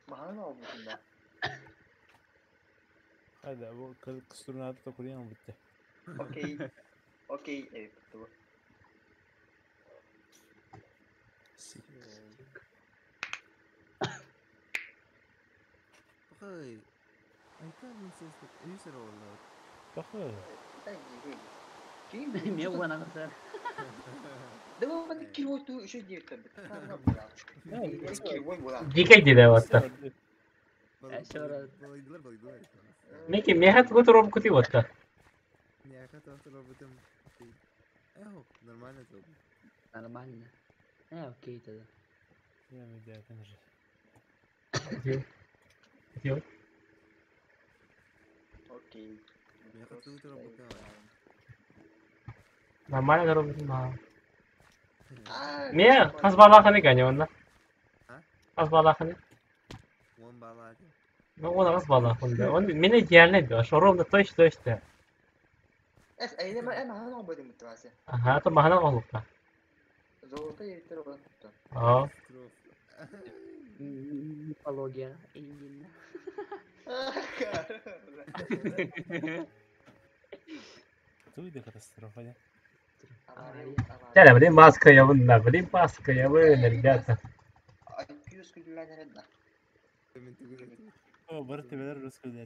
Махана olmuşum da. Hadi bu kıstırın adı da kuruyan bitti. Okey. Okey, evet bu. Bakın. Мен угана кызар. Да bu кило ту еще не там. Кило була. Дикей диде ватта. Меки мехат гутром кути ватта. Нормально Нормально. Э, окей тогда. Я медиатен же. Окей. Нормально дорога. Ме хас балаханы гани онна. Хас балаханы. Ну, он хас балахында. Он мене идеальный да. Шоровна точно точно. Эс, айна ма махана olmadım muhtemelen. Ага, то махана олукта. Золото yeter olan. Аа. Мифология Индина. Туйда катастрофа, да? Чара, блин, маска я вон, блин, маска я вон, ребята. О, бар тебелер русский для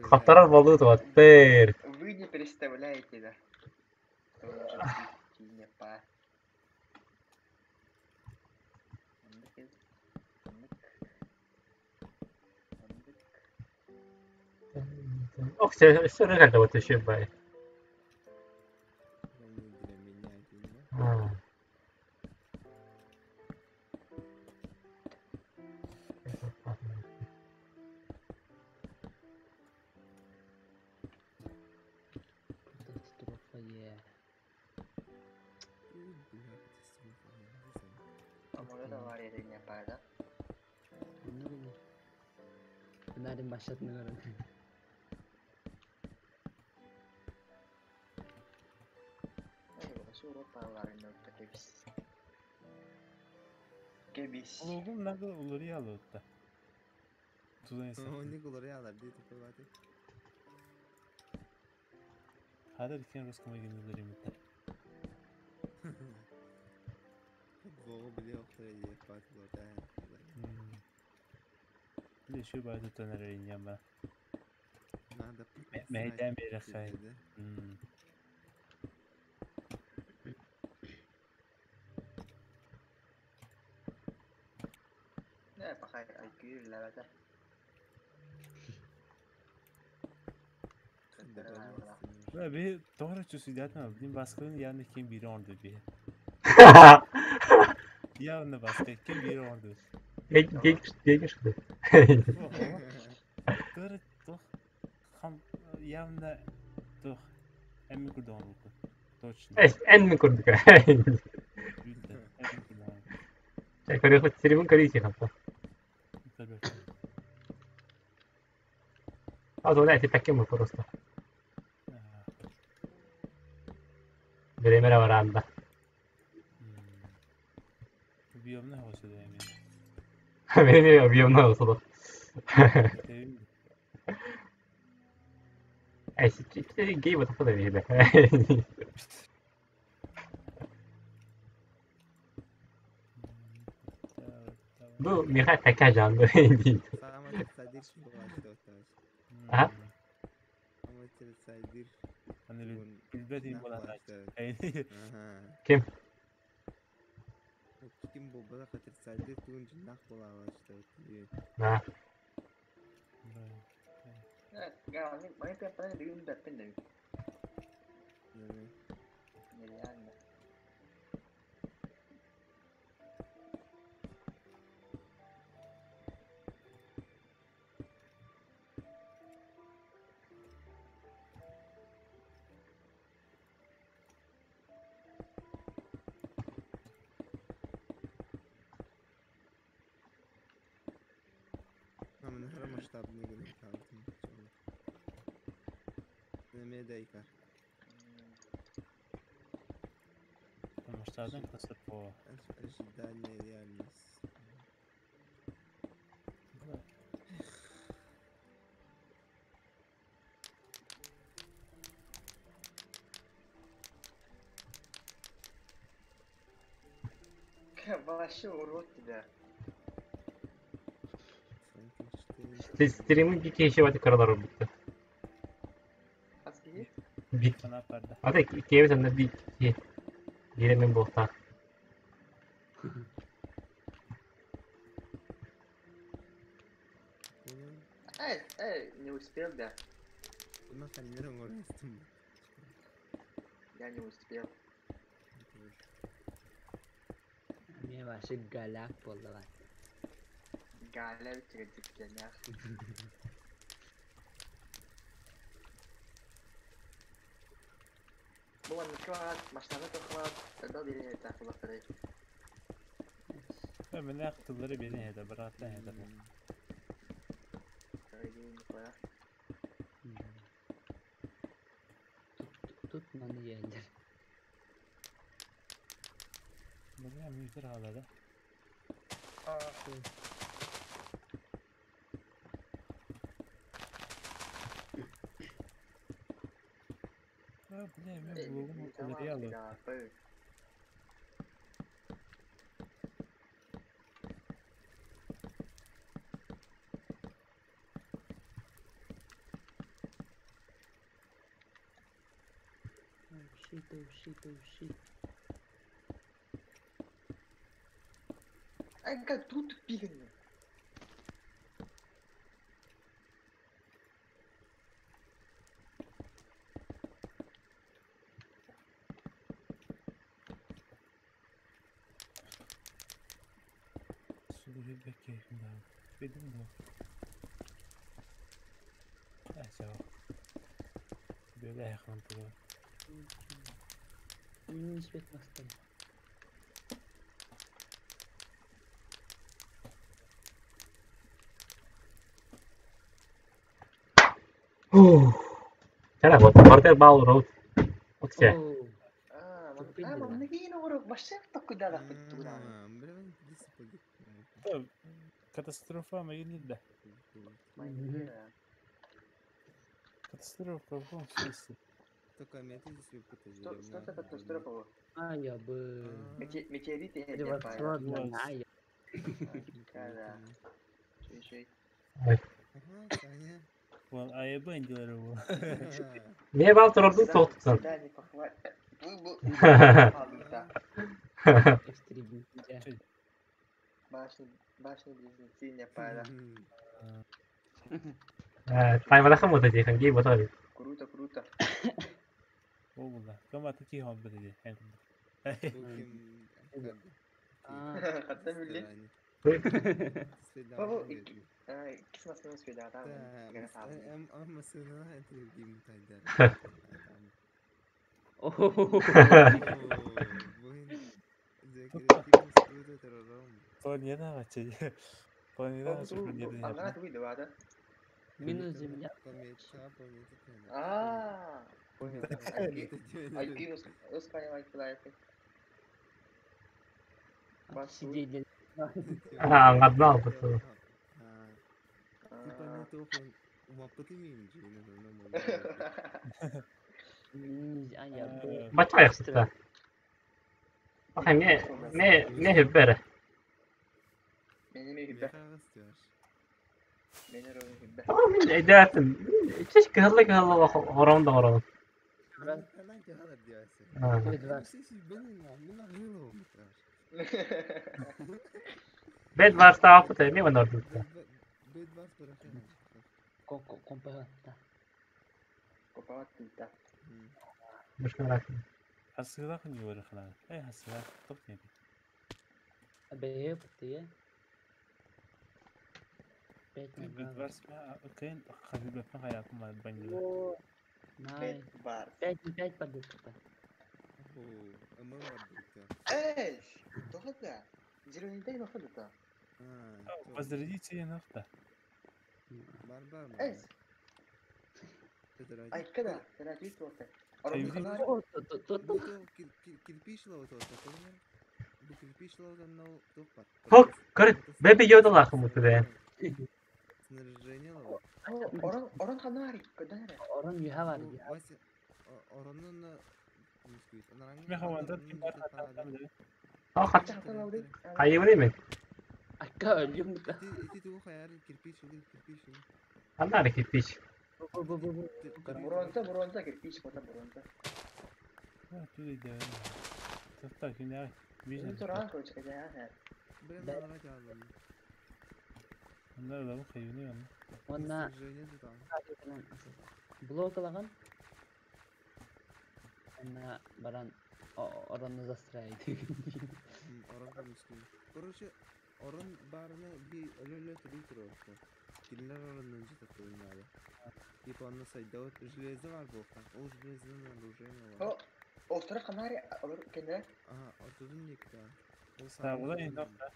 Хатарар болду ваттыр. Вы не представляете, да. Что может быть кинепа. Ох, все, все рыгали вот еще бай. Катастрофа е. Bunların başlatma görün. Oğlum ne kadar uluriyalı hatta. Tuzan Hadi bir русском магазине Лишь байду тонер Мейден бери хай. Не, пока IQ левете. Би doğru çözüyordum. Bizim baskının yanında kim biri orada bir. Явно баска kim biri orada. Гегишди. Doğru toch явно toch эмми курдон руку. Точно. Эмми курдук. Эмми курдон. Телефон корейский хапта. А то не, таким просто. Время варанда. Объемный осуда именно. Время объемного осуда. Эй, гей вот это видно. Bu Mihai Tekajan'dı. А? Ким? Ким болбада катырсайдыр тугун жинак бола баштабыт. Да. Нереально. Масштабный гына калдым. Неме дайкар. Масштабный катастрофа. Ожидание реальность. Вообще урод тебя. Стримы bir kişi var karalar bitti. Az kişi? Bir. Hadi ikiye bir tane bir iki. Yeremin bohta. Эй, эй, не успел, да? Я не успел. Мне вообще галяк болдылар. Галя bitirdik Bu maçlarda toplamak da bir takılakları. Ben akılları beni hede bıraktı hede. Tut manı yerler. Buraya mühür ağladı. Бля, мен блогум реалы. Oh shit, oh shit, oh shit. Ай, как тут пигни. Benim bu. Acaba. Böyle yakın duruyor. Nisbet bastım. Cara, вот партер бал роут. Вот все. Катастрофа магнитда. Катастрофа в каком смысле? Только Что, что это катастрофа? А, я бы... Метеориты. Превосходно, а я... Вон, а я бы делал. Не бал турордун соқтуксан. Башни-близнецы не пара. Таймалаха вот эти ханги вот они. Круто, круто. О, да. Кому такие он будет? Хатта милли. Бабу, кисмас не успел, да, там. Планировать. Планировать. Минус земля. А, понял. IQ ускаривает. Сидели. Аңғадын албыт. Бача аяқсытта. Баха ме ме ме хүббәрі. Tamam edersin. Keşke hızlı hızlı horon da horon. Bed var tarafı mi var orada? مشكلة حسيت خني خلاص اي حسيت طبتني بيبتي بس كاين خفيف ما غياكم البنجي Пять подушек. ايش؟ تاخذها زيرو ما Возродите نقطة. ايش؟ اي كذا 30 وقت. Хок, көр, бэби йодалах мутуде. Орон ханари, кадаре. Орон юхавар. Оронун Хат. Хайыбын эми. Акка өлүм. Аннары кирпич. Бронза, бронза, кирпич, бота бронза. Онна блок алаган. Онна баран оронну застраивать. Орон комиссия. Короче, орон барына би өлөлө түрүү турар. Килер ороннун жетет надо. Типа онно сайда железо бар болка. Ол железонун оружие бар. Остро канари кенде? Ага, ортодун никта. Ол Сабла инокта.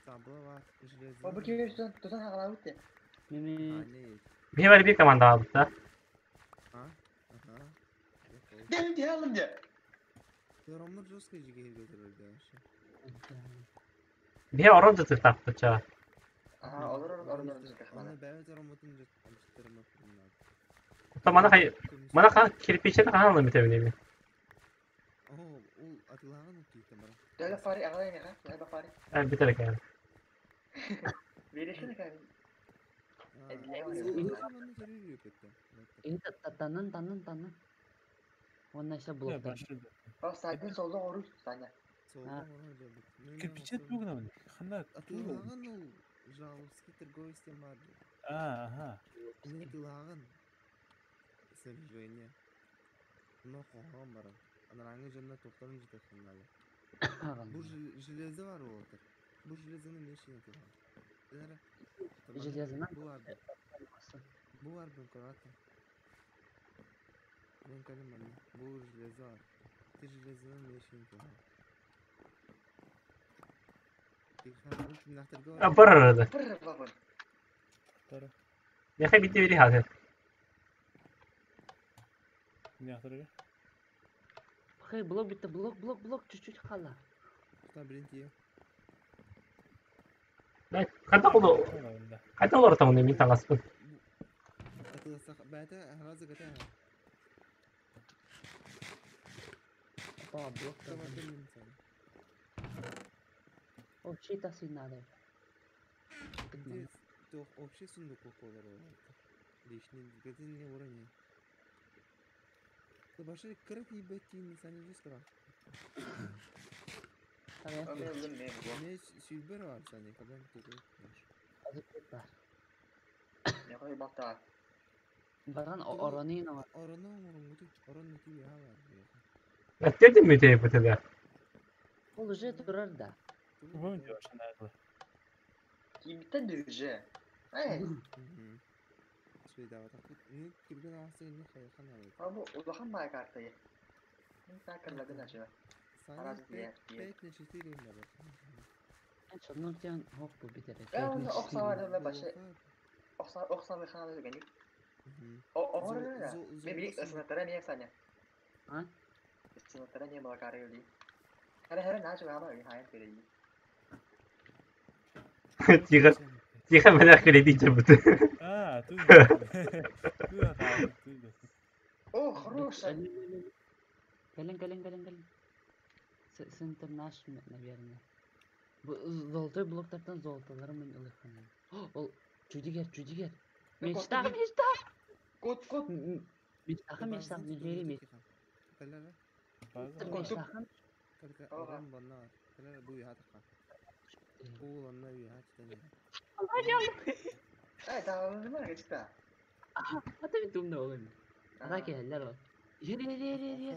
Сабла бар, железо. О, бу кирпич тутан хагалабыт. Мими. Бии бар бир команда алып да. А? Ага. Дем диалым де. Оромнор жестко жиге көтөрүлдү. Бии орон жытык тапты. Ага, олор орон жытык. Аны бәбет оромутун жыттырмак. Та мана хай мана ха кирпичен хаалны битебин эми. О, ул атылаган кийте бара. Дәле фари агалай не ха? Дәле фари. Ә битер экен. Берешен экен. Танын, танын, танын. Онна еще блок. О, садын солда оруч, Саня. Кирпичет бүгүн хана. Атылаган ул жаловский торговый бар. А, ага. Атылаган. Снабжение. Но хоган бар. Анараңы жөнүндө токторун жетет ханалы. Бу железо бар болот. Бу железоны мешин атылаган. Железоны? Бу бар. Бу бар бу карата. Мен калим бар. Бу железо бар. Ти железоны мешин атылаган. Бар арада. Быр бабын. Яхай бити бери хазыр. Хей, блок битте, блок, блок, блок, чуть-чуть хала. Кайда болду? Кайда олар там мен таңаспын. Опа, блок. О, чей-то надо. Общий сундук олар. Лишний не уровень. Башы кырып ебеттин сани жескара. Не сүлбер бар сани, когда ты Не кой бакта. Баран оронин бар. Орону орону орону ти бар. Әттедим мүтей бутыда. Ол уже турар да. Кимтен дүрже. Эй. Абу улахан бай карта. Мен такырладын ачы. 5 на 4 надо. Сонун тен хоп бу битере. Э, оны оксавар да башы. Охсан хана гани. О, Мен ысынаттара не Саня. А? Ысынаттара не малакары öyle. Хара хара начал ама хайын перейди. Тихо. Тихо, меня кредит будет. А, тут. Тут. О, хорошая. Кэлин, кэлин, кэлин, кэлин. Центр наш, наверное. Золотой блоктартан золотолары мен ылыханан. Ол, чудигер, чудигер. Мечта, мечта. Кот, кот. Мечтаха, мечта, недели мечта. Мечтаха. Ата мен тумна олым. Ата келлер ол. Ер, ер, ер, ер, ер.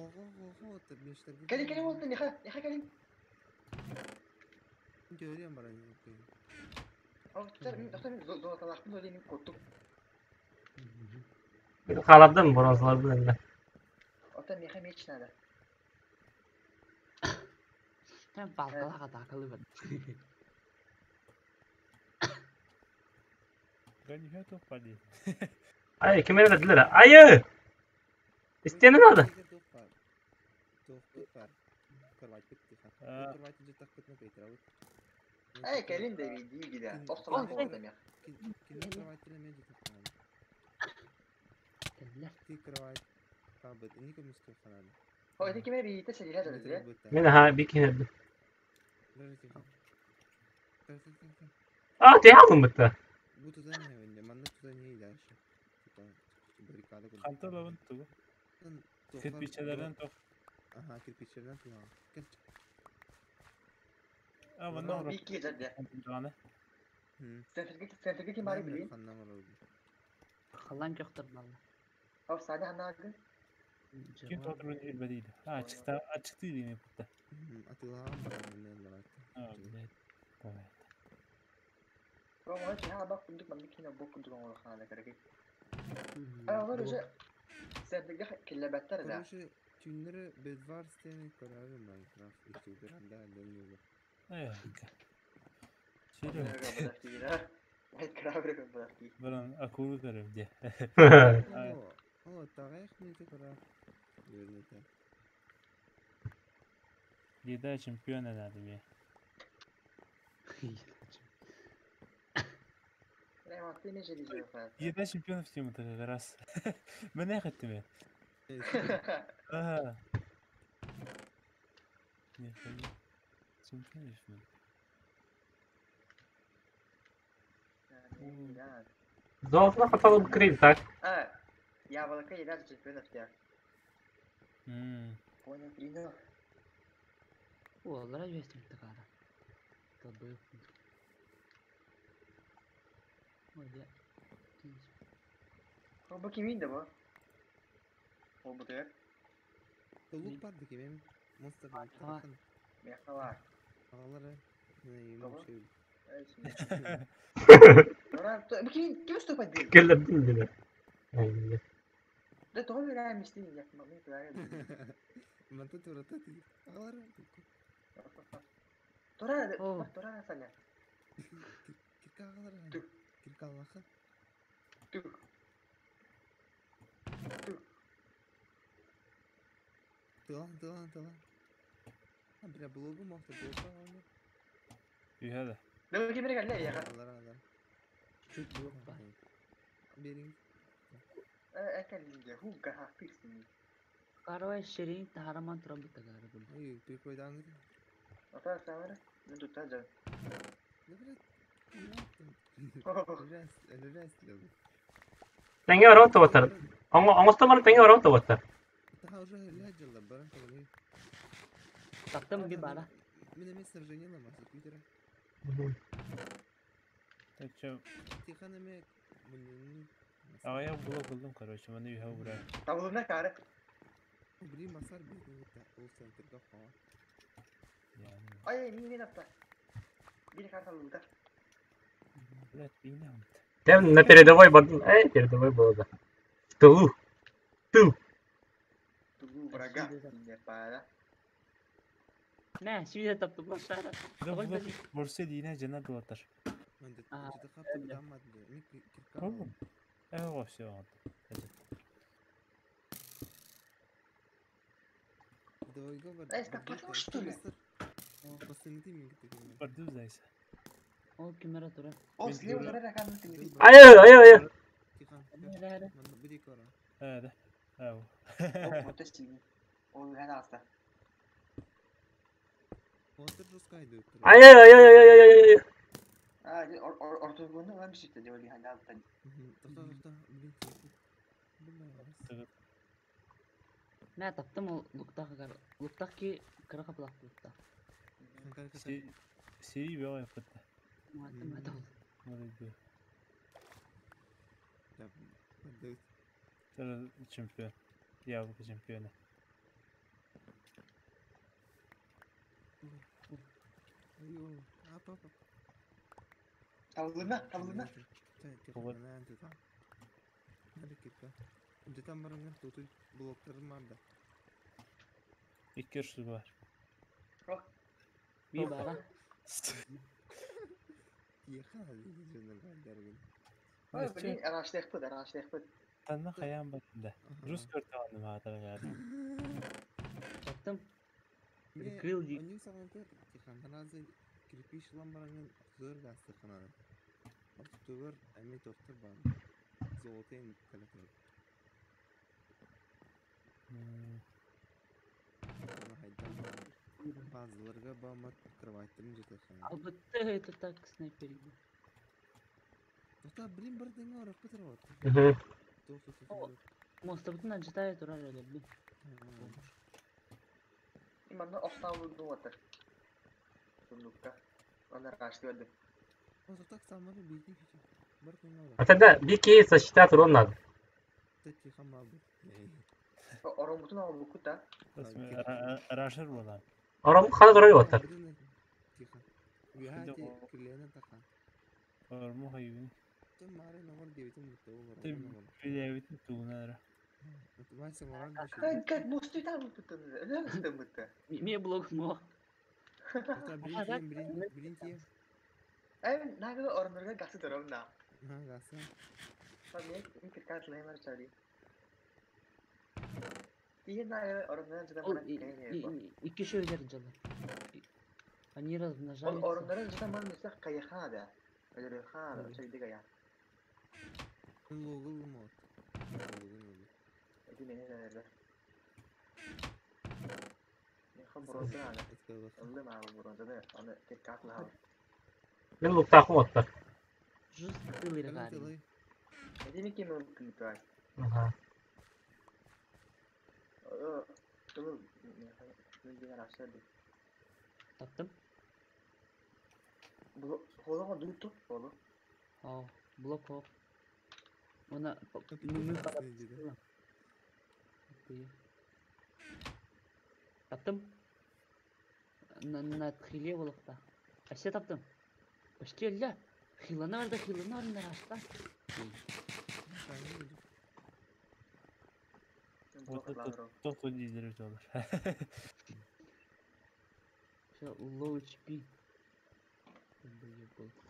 Кэлин, кэлин болду, неха, неха кэлин. Золоталахпын олин коттук. Халадым бронзаларды енді. Ота меха меч надо. Мен балкалаға такылы бар. Ай, ким verdiler? Ayı! İsteyene nerede? Эй, кэлин да види гида. Охсан болду мех. О, это кеме бийте селиле дөлдү. Мен ha bir kere. А, ты алдың бітті. Ханта бабын тугу. Кирпичелерден тох. Ага, кирпичелерден туга. А, мында Би ки жадды. Центрге ким бары билин? Халан көктөр бала. О, сада ханагы. Ким тоғыр билбе дейди. А, ачыкта, ачыкты дейми бутта. Атылган бар. А, блядь. Давай. Рома, чи ха бак кундук мамды кина бок кундук оңор хана керек. А, олар уже центрге келлебеттер да. Короче, түннері Bedwars тени көрәбе Minecraft ютубер анда дөньялы. Ай, Баран акулы көрөм де. О, тагайх не көрә. Görünete. Лида чемпион надо мне. Еда чемпионов тему как раз. Мен хотим. Ага. Не, чемпионов. Золотына хаталып кирейм, так? А, яблоко еда чемпионов я. Понял, принял. Олар жестим тагара. Табы. Ой, я. Бу кимин да бу? Ол бу төр. Лук бар декем, монстр. Мехала. Агалары. Бу кимин ким стопа дил? Келдим диде. Да тоҕо үрээн мистин яхма мен тура. Манта тура тати. Агалары. Тура, тура саня. Кирка агалары. Кирка аллаха. Тук. Тук. Тылан, тылан, тылан. А, бля, блогу мохта, блогу алны. Үйәді. Да ким эрэ кэллэ яха. Алар, алар. Чуть блок бар. Берин. Экэлинге хуга хаписни. Короче, шерин таhaраман туран бит тагара бул. Ой, прикойдан. Ата самара, ну тут та жан. Да, блядь. Теңге орон тоботар. Оңостомар теңге орон тоботар. Та уже ляджала, баран тогы. Тактым би бара. Мен эмес сражение ламасы Питера. Так что, Тихан эме мунун. а я блок булдум, короче, маны үйә ура. Табылына кары. Бри масар бит та ол центрга ха. Ай, мин мен апта. Бир карта лута. Блядь, бейнам. Тем на передовой бардым. Эй, передовой было да. В тылу. Тыл. Тылу врага. Не пара. Не, сүйде таптым башара. Борсе дейіне жана дулатар. А, Э, все. Эй, что ли? Бардым зайса. Ол кемера тура. О, слева турар акааны тиңди. Айы, айы, айы. Да. Ау. О, вот синий. Ол hän аста. Айы, айы, айы, айы, айы, айы. А, ортогону вам шитте деп ойлойм алта. Мә таптым ол луктах луктах ки кыра каплак луктах. Сири беға yapıttı. Мата ол. Молодец. Чемпион. Яблоко чемпиона. Табылына, табылына. İki şu var. Би бара. Ой, блин, арашлыхпыт, арашлыхпыт. Tanna kayan batında. Rus körte mağdara geldi. Таптым. Прикрыл ди. Албытты это так снайпер. Мостовтун ажытая турар эле блин. Именно оқтаулы отыр. Сундукка. Оны арашлы. А тогда бики защита урон надо. Оромбутун албукут да. Рашыр бола. Ором хана турар отыр. Орму hayvin. Bilevitin tuğunara. Как мосту там тут. Өлөм бытты. Ме блок мо. Эй, нагы оронорга гасы турам да. Мен киркат лаймар чари. Тиhe нагы оронорга жада Ол мана кайне. Икки шөйлер жылы. Они Ол размножаются. оронорга жада мана мисах кайхана. Өлөрхана, чайдыга я. Эти мене дәләр. Яха бронза аны. Ыллы маа бронза да. Аны киркат лаа. Мен луктахым оттар. Жестко регали. Эти ми кем мүмкүн Ага. Ыл мен ашлады. Таптым. Бу холого дуйту, холо. О, блок о. Она мы Таптым. На тхиле болықта. Әсе таптым. Почти әллә. Хилана барда, хилана барда рашта. Тоқ дейдер олар. Все, low HP. Болықта.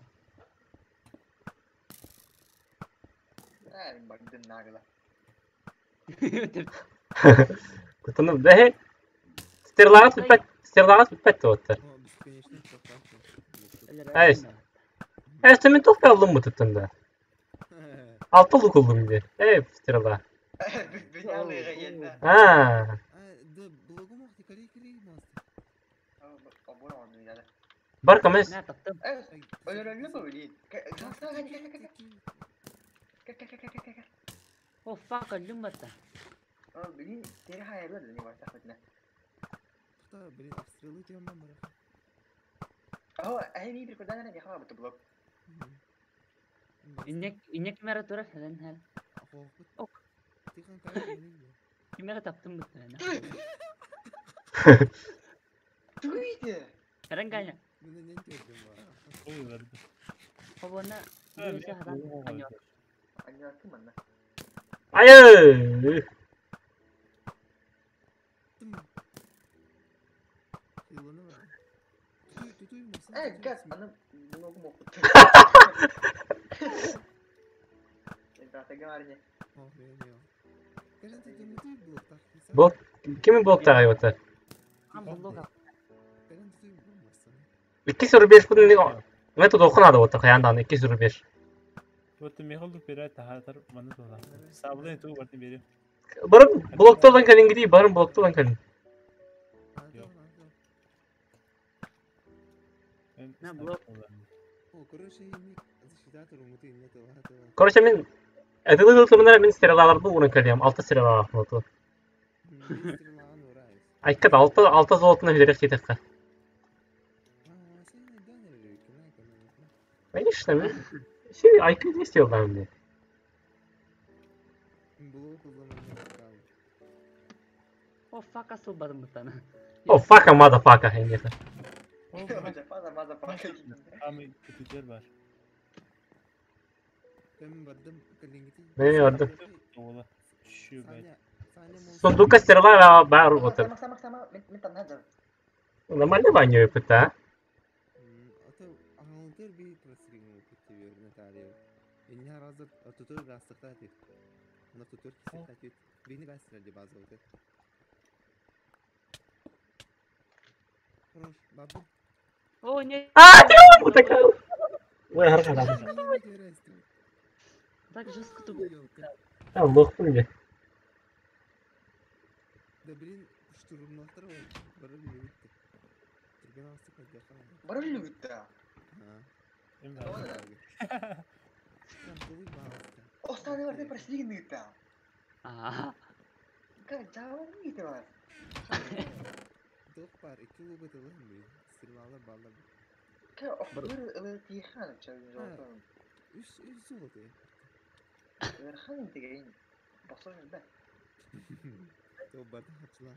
Эй, багдын нагла. Кутunu бе. Стерлағат бітпәт, стерлағат бітпәт оттар. Әй. Әй, мен тоқ алдым bu tuttunda. Altı лук oldum bir. Ey, стрела. А. Бар камес. Мә таптым. О, фак, әллім батта. Блин, тери хайырлы не бар тахытна. О, әй ми бир күрдән әнә хава бит блок. Иннек, иннек мәрі тура хәлен хәл. Ок. Кимәрі таптым бит әнә. Туйды. Хәрен кая. Ой verdi. Хобона, биресе хадан аньор. Аня ким анда? Айы. Эй, газ, аны блогум окут. Блок kimin bloktaağı ота? 2-1 bunun Метод оқынады ота қаяндан 2-1. Вот Михаил берет тахатар маны тола. Саблын туу бартын берем. Барын блоктолан калин гиди, барын блоктолан калин. На блок. Короче, мен Эдилы мен стрелаларды урын калиям, 6 стрела алты. Айккат 6 6 золотына берек кетекка. Конечно, мен Сен IQ 200 yoldan мне. О, fuck asıl bir tane. Oh fuck a motherfucker hengesi. Ami kötüler var. Ben gördüm. Сундука стрела бар отыр. Нормально баню опыта. О, нет. А, ты он такая. Ой, хорошо, да. Так жестко тупо. А, лох мне. Да блин, штурмлахтар бары лүгүттэ. Түрген астык айдакан. Бары лүгүттэ. А. Останы бар деп просили гыта. Аа. Как жабын гыта бар. Дох бар, iki луга тылын Стрелалар балlar. Как охтыр ылы тихан чабын. Үс үс золото. Верхан деген басыр да. То бата хапсла.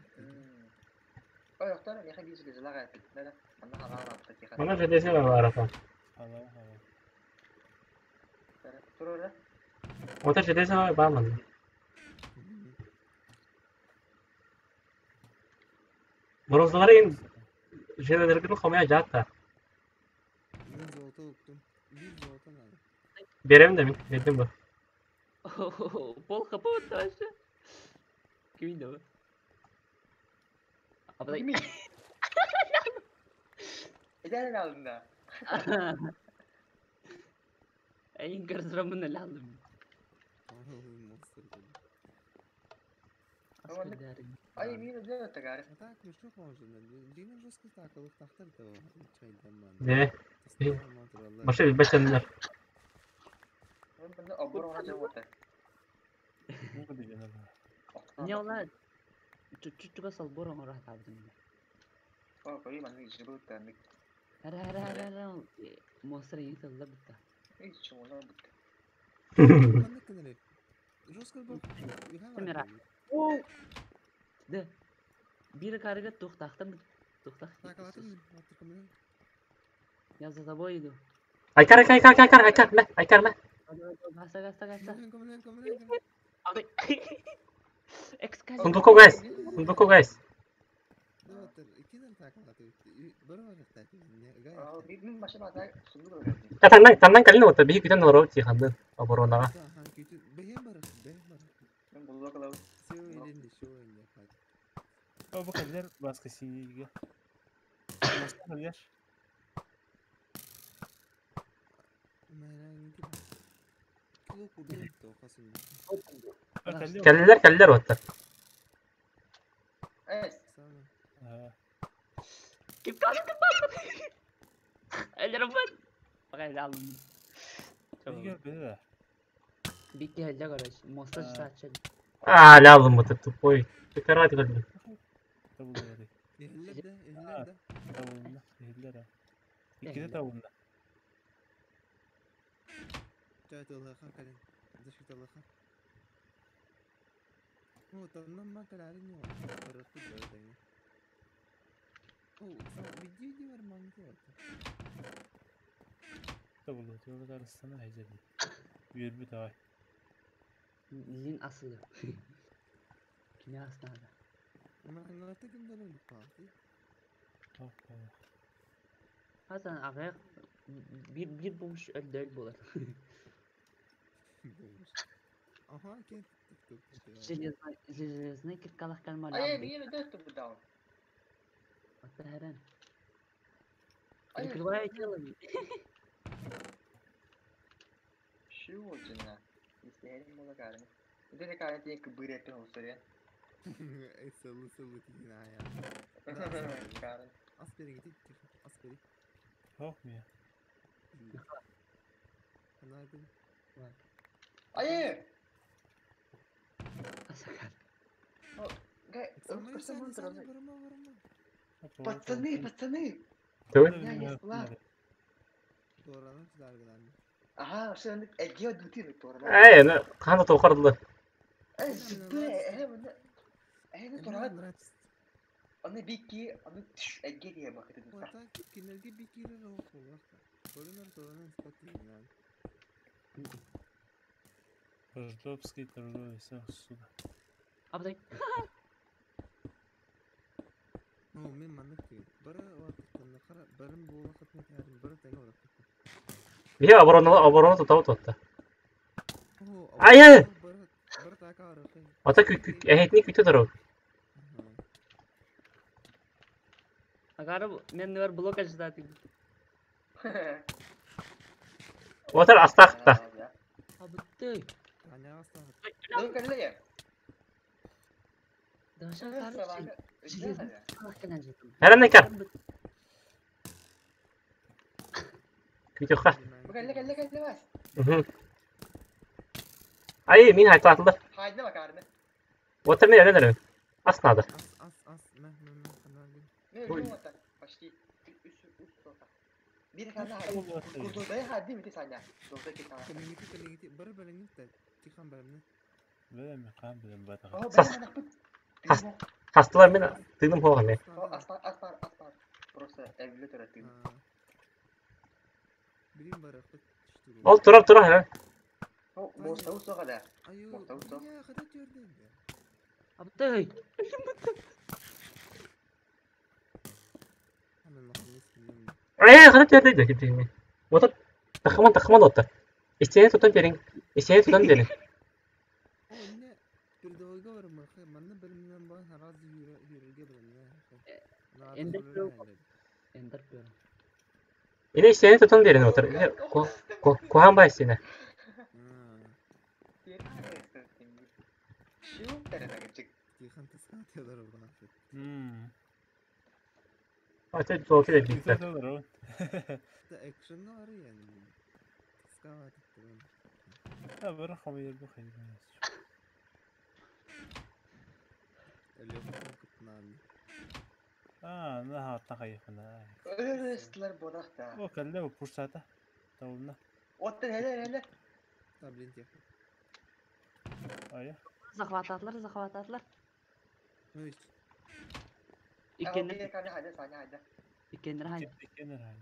Ой, охтар меха бийсү жылага айтты. Анда халаа тихан. Мана железо бар аха. Хала хала. Тура. Ота железо бар ман. Бронзаларын желелерин хомя жата. Мен золото уктум. Bir золото надо. Берем де мен, бердим bu. Пол хп вообще. Кимин да bu? Абдай. Эден алдында. Эйин көрдүрөмүн эле алдым. Ай, мин өдө тагар. Так, ну что можно? Дина жестко так, алых тахтар то чай даман. Не. Башы билбесеннер. Мен обор она жабыта. Не ола чучуга салбор оңор атабдым. О, кой ман жибыта. Ара ара ара ара монстр ең битта. Эй, чумона битта. Жестко был. Камера. Да. Бир карыга тухтахтым. Тухтах. Я за тобой иду. Айкар, айкар, айкар, айкар, айкар, мә, айкар, мә. Гаса, гаса, гаса. Сундуку гайс, сундуку гайс. Таннан, таннан калин ота биһи күтэн олорор тиханды оборонага. О, бу кэллэр воскресеньеге. Москва Кэллэр, кэллэр ота. Кип калды, кип калды. Элер бат. Багай алдым. Бикки хелле короче, монстр читачы. А, лялым вот это тупой. Ты карать кэллэр. Икките табылды. Табылды. Табылды арыстана хәҗәди. Үйөрбү давай. Лин асылы. Кини астана. Хасан аҕыйах биир биир бомж өлдөөл буолар. Бомж. Ага, кем тук. Железный железный киркалах Ай, кальмалям. мин өтө бу Атаһаран. Ай, Прикрываю тело. Чего жена? Истерим было карны. Это карны тек бырет хосоря. Сылы сылы тигин ая. Карн. Аспери гитик, аспери. Ох, мия. Анадым. Ай! Асакар. Гай, Саня, Саня, Саня, барыма, барыма. Пацаны, пацаны! Туй. У меня есть план. Doğranın tutargılarını. Ага, что он эгио дутин торна. Эй, ну, хана тоқардылы. Эй, житте, э, мына. Э, ну торна. Аны бики, аны тш эгге дие бакыты. Ota кинерге бикире роқ болақта. Көрінер торанын спатигинен. Рождобский торговый цех сюда. Абдай. О, мен маннык тигин. Бары вақтын қара, барым болақыт мен кәрім, бары тәңе олақ. Бие оборона оборона тутабыт отта. О, Айы! Бары, бары така арықы. Ата әһетни күтө туру. Агары мен нөр блок ожидать. Отар астақта. Абдай. Таня астағы. Ну, калле. Даша кар. Железный киркалах калан жетим. Хәрән кар. Күтө ха. Калле, калле, калле бас. Ай, мин хайтатылды. Хайдна бакарны. Отар мен әле Аснады. Ас, ас, ас, мә, мә, мә, қанагын. Мен өзүм ота. Почти. Үс, үс тота. Бир кана хай. Курдудай хадди мити саня. Долда ки тана. Калингити, калингити, бары бәліңгит Тихан бәрімні. Білем, қан білем батаға. О, Сас. бәрі нақпыт. Хас. Хастылар мен тыным хоған мен. О, аспар, аспар, аспар. Просто әвлі тұрады. Билин бары қыт. Ол турар турар хә. О, моста усоға да. Айо, Моста усо. я қада түрден. Абдай. Амен мақын ескілем. Эй, хана төрдө деп дейм. Отар тахман тахман отар. Истене тутан берин. Истене тутан берин. О, не, передовойга бар мырхы, манны білімнен бар, разы юрге білімне. Эндер Pearl. Эндер Pearl. Ине истене тутан берин отар. Кухан ба истене. Тихан тысқа теодор бұған. Ата жолты деп битти. Та экшнга бар yani. Тысқа атып. Бір қомайыр бұл қайда. Әлі күтнан. А, на хаттан қайықына. Өрістілер бодақта. О, кәлі пұрсата. Тауына. Оттан әлі, әлі. Та блин тех. Ая. Захвататылар, захвататылар. Ой, Иккеннер, Бир кана хайда, саня хайда. иккеннер хай. Кенер хай.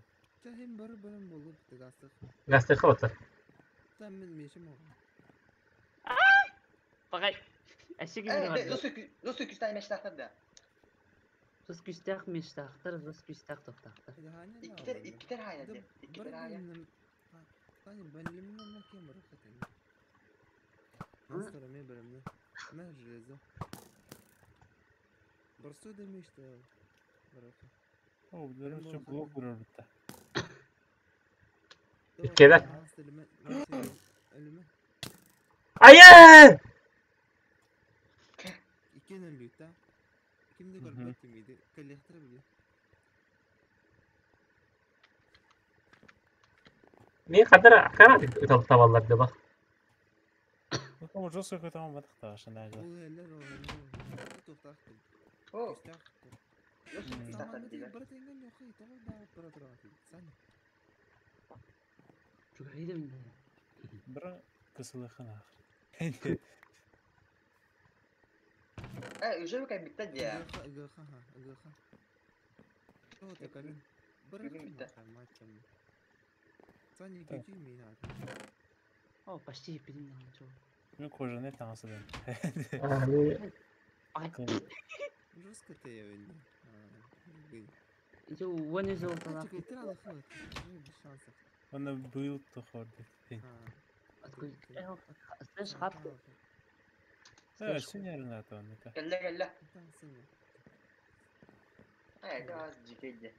та hem бары білім болып тігастық. Гастыхы отар. Та мен мешім оған. Багай. Әші кемер бар. Зос үкістен мештақтыр да. Зос күстәк мештақтыр, зос күстәк тоқтақтыр. Иккитер, иккитер хайда. Иккитер хайда. Таня білімнен мәкен бар қытын. Астара мен білімні. Мен железо. Барсу демешті. Барақы. О, бұлар үшін блок бұрыр бітті. Иккелер. Ölüme. Айы! Икен өлүтә. Кимде көрбөт тимиди. Коллектор били. Мин кадar кара табаллар деп бак. Бұл жосқа көтаған батықта ашында. Ул эллер ул. Тоқтақты. О, Күстәк. зос үкістен дейді. Бір теңген yok. Тоғыз да бір тұрған. Сан. Жүгірейді менде. Бір кысылықын ақ. Э, уже кай битті де. Гыха, гыха, гыха. О, такалин. Бір Бүгін бітті. Саня Так. күтүй мен аты. О, почти епедім аған жол. Мен кожаны таңсыдан. Ами Ай, Жестко ты я винни. Ити уон үс золотолаах. Она был то хордит. Слышь, хап. Э, синерна то ника. Кэллэ кэллэ. Э, газ дьикэйде.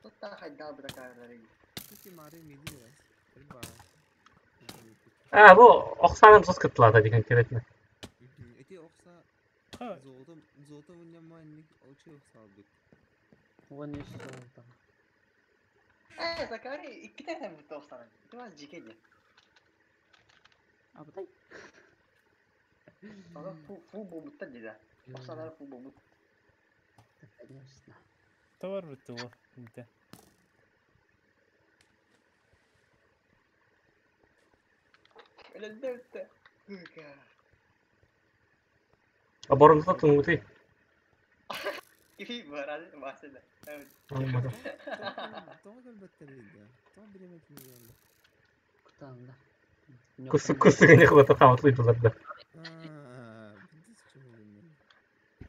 Тутта хайдаа бытакаарлары. А, бу охсаным сос кыттылата деген керетме. Ха, 13 золото. Э, Закари икки тәнен бутта охсанан. Газ дьикэйде. Абытай. Ага, фу фу бу бутта дида. Охсанар фу бу бут. Конечно. товар бутты во. Инте. Өлөлдөттө. Гыга. Оборонда тунгути. Киви барал васыда. Olmadı. Кутаанда. Кусу кусу гene кылата каматлыйдылар да.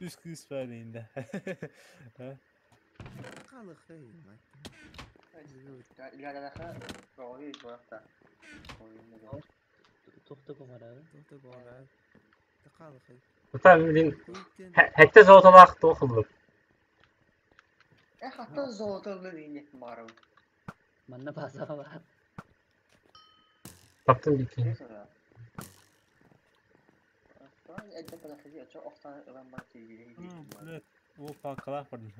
Үс кыз бар инде. Ха? Илгадаха роги барта. Тохто көмөрө. Та билин хәтта золотолаах туох ыллым. Э, хатта золотолы дине мару. Манна базага бар. Таптым бикин. Блядь, ол палкалах бардым.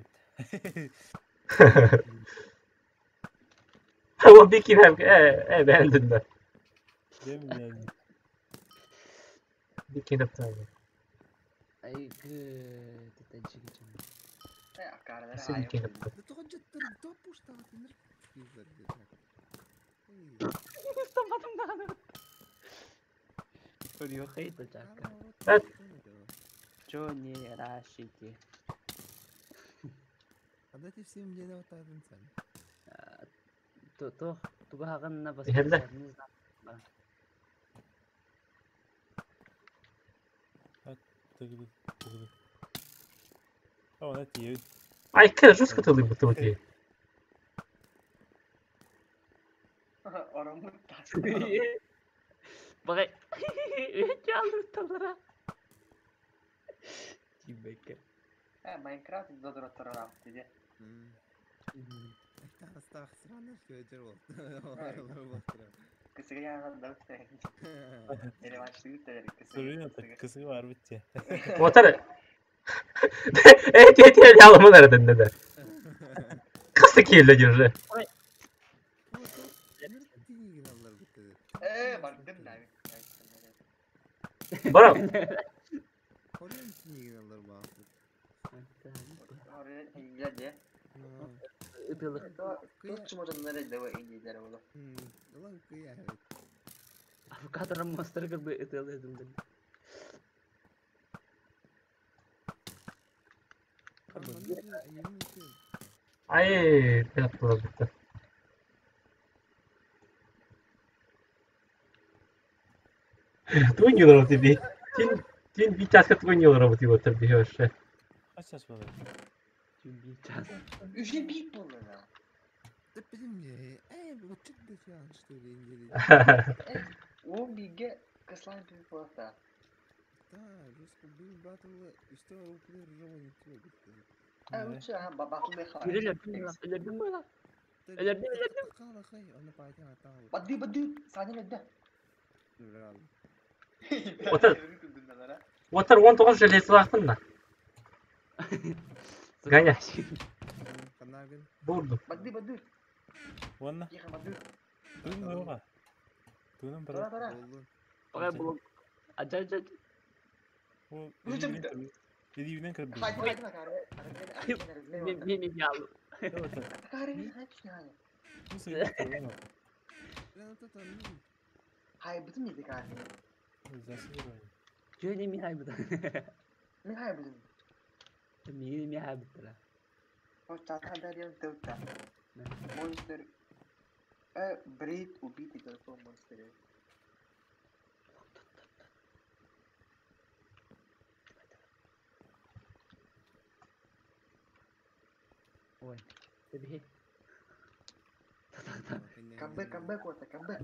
О бикин hem э бәндин да. Дем yani. Бикин таптым. Ай, гы, тета жиги. Сен бикин таптым. Устамадым дагы. Көрүө жакка. Evet. Чо не рашите. То тугагынна бас. Иһэллэ. Тыгды, тыгды. О, это есть. Ай, кэ жестко тылый будто вот ей. Багай. Өтө алдырталара. Тибеке. Майнкрафт задыраттарара диде. Кысыга яңа да Кысыгы бар битте. Отар. Э, те те ялымын арадын да. Кысы келді держи. Э, бардым да. Бара. Ытылык. Авокадо монстр кырбы ытылы эдимден. Ай, таптылар бітті. Туй не работы би. Тин тин би часка туй не работы вот би вообще. Kaç yaş var? Түн час. Үже бит болды да. О биге кыслан бит болса. Э, лучше ха бабахлы ха. Элердим бала. Элердим, элердим. Бадды бадды, саня да. Отыр. Отыр 19 железі лақтым да. Ганя. Бурду. Бадды бадды. Онна. Тихо бадды. Туйын оға. Туйын Тара бір. тара. Багай блок. Ача ача. Ол Лучше Илибинен кырбы. Хайды хайды макары. Мен мен ялы. Акары хайды. Хай бүтүн неди кары. Жөне мен хайбыта. Мен хай бүтүн. Мен мен хайбыта. О чата дарьян тeuта. Монстр. Э, брит убитый только монстр. Ой, ты Камбэк, камбэк, вот, камбэк.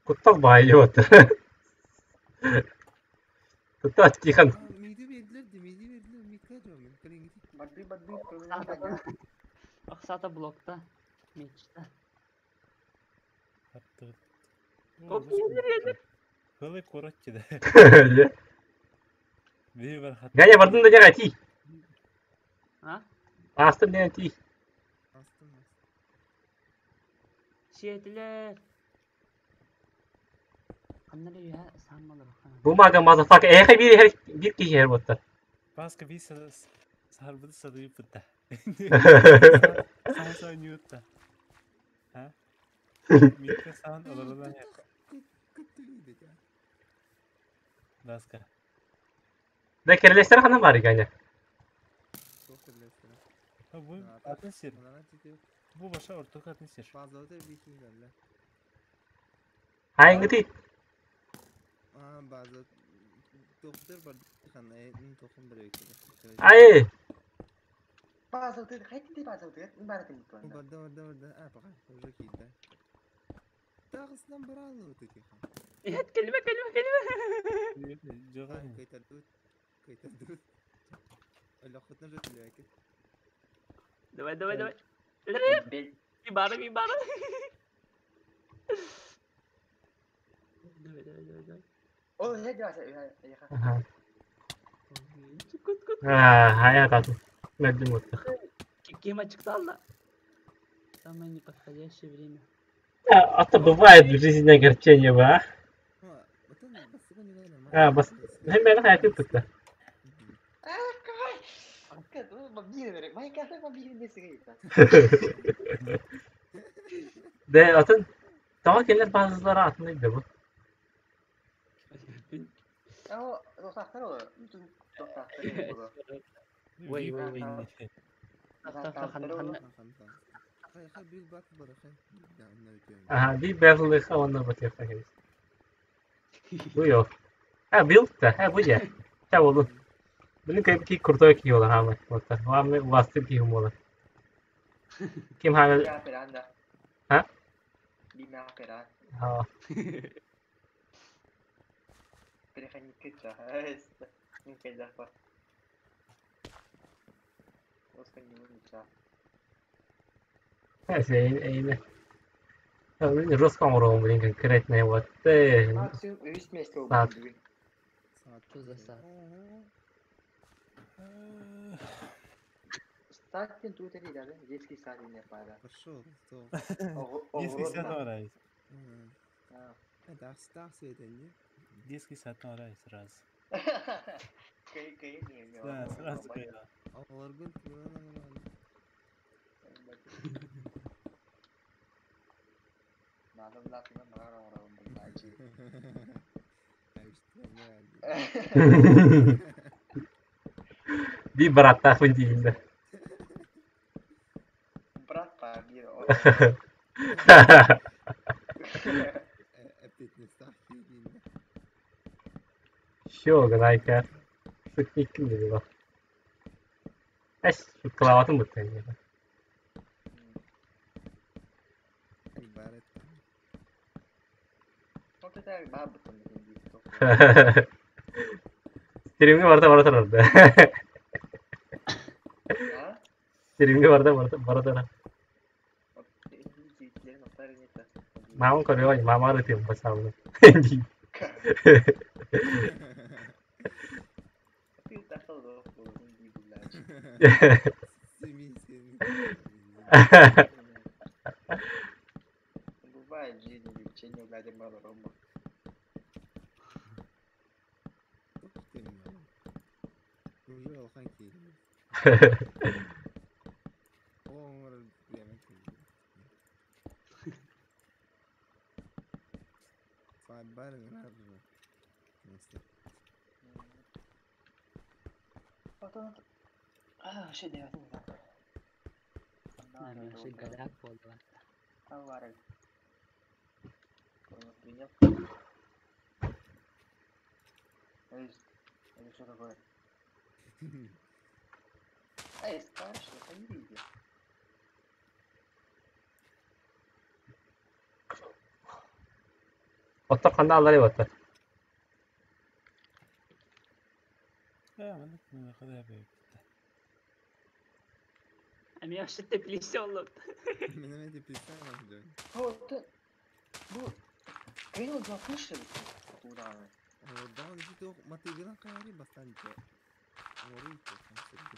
Куттал баайы вот. Тутта Тихон. Миди бердилер, миди бердилер, мидка жомун. Калингити. Барды, барды, Оксата блокта. Мечта. Аттыгыт. Оп, елер, Хылы коротчы да. Бии бар хат. Ганя бардын да жага ти. А? Астым деген ти. Астым, астым. Сиэтилер. Ханнары я сам болор. Бумага мазафака. Эхе бир бир киши хер боттар. Баска бии сарбыды садыйып бытта. Сан сан юутта. А? Митка сан олоролан я. Баска. Да керлестер хана бар Ганя. Ha bu атын сир. Бу баша орток атын сир. База бихин geldi. Хайыңы ти. Aa база доктор бар хана тоқым бір екеді. Ай. База ты, хайти база ты, не бара ты никто. Барда барда барда. А пока уже кийdi. Тағысынан бір алды өте тихан. Нет, келме, келме, келме. Жога. Кайтарды. Кайтарды. Аллахытна жетілі Давай, давай, давай. Бара, бара. Давай, давай, давай, давай. О, я я я. Ага. Кут, кут. А, хаят атын. Мәддим отты. Кема чыкты Самое неподходящее время. А то бывает в жизни огорчение, ба? А, бас. Мен хаятым бытта. А, какой? De атын Тага келер базалары атын иде бу. Ой, ой, ой. Ага, би берлыха онна батырта келес. Бу yok. Ha build да, ha бу же. Та болду. Билин кайып ки крутой ки болар хамы. Вот. Хамы вастып ки болар. Ким хамы? Ha? Ha. Эйне эйне. Русском урон, блин, конкретно вот. Сад. Что за сад? Детский сад не пора. Пошел. Детский сад нравится. Да, Детский сад нравится сразу. Да, сразу кайда. Би браттаах деймін. Брат па бир. Шо гынайка. Шутниккин dedi bak. Эс, шуткалаватын бутта. Стримге барда бара турар. Стримге барда бара турар. Мамам көрүө, мама ырытыым басабын. Бывает в жизни лечение Владимира Рома. Это что такое? Эй, старший, ходи. Оттор ханна аллар оттор. Э, маннык хада бэйбит. А меня вообще теплище оллот. Мен эми писам дьон. О, ты... Бу... Кайын ол жапышы туудааны. Олордаан ити матыгынан кайри бастан те. Оруй те сирди.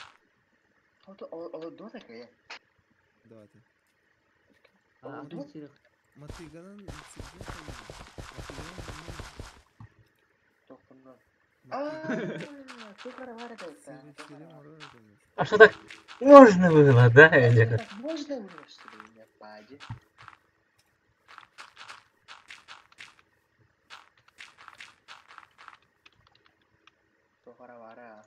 Ото олордуа такая. Давайте. Атын сири. Матыганан сирди кайри. Матыганан Тохтонно. Аа, ты бар это. Сири оруй те. А что так можно было, да, или как? Так можно было, что ли, меня пади? Тохара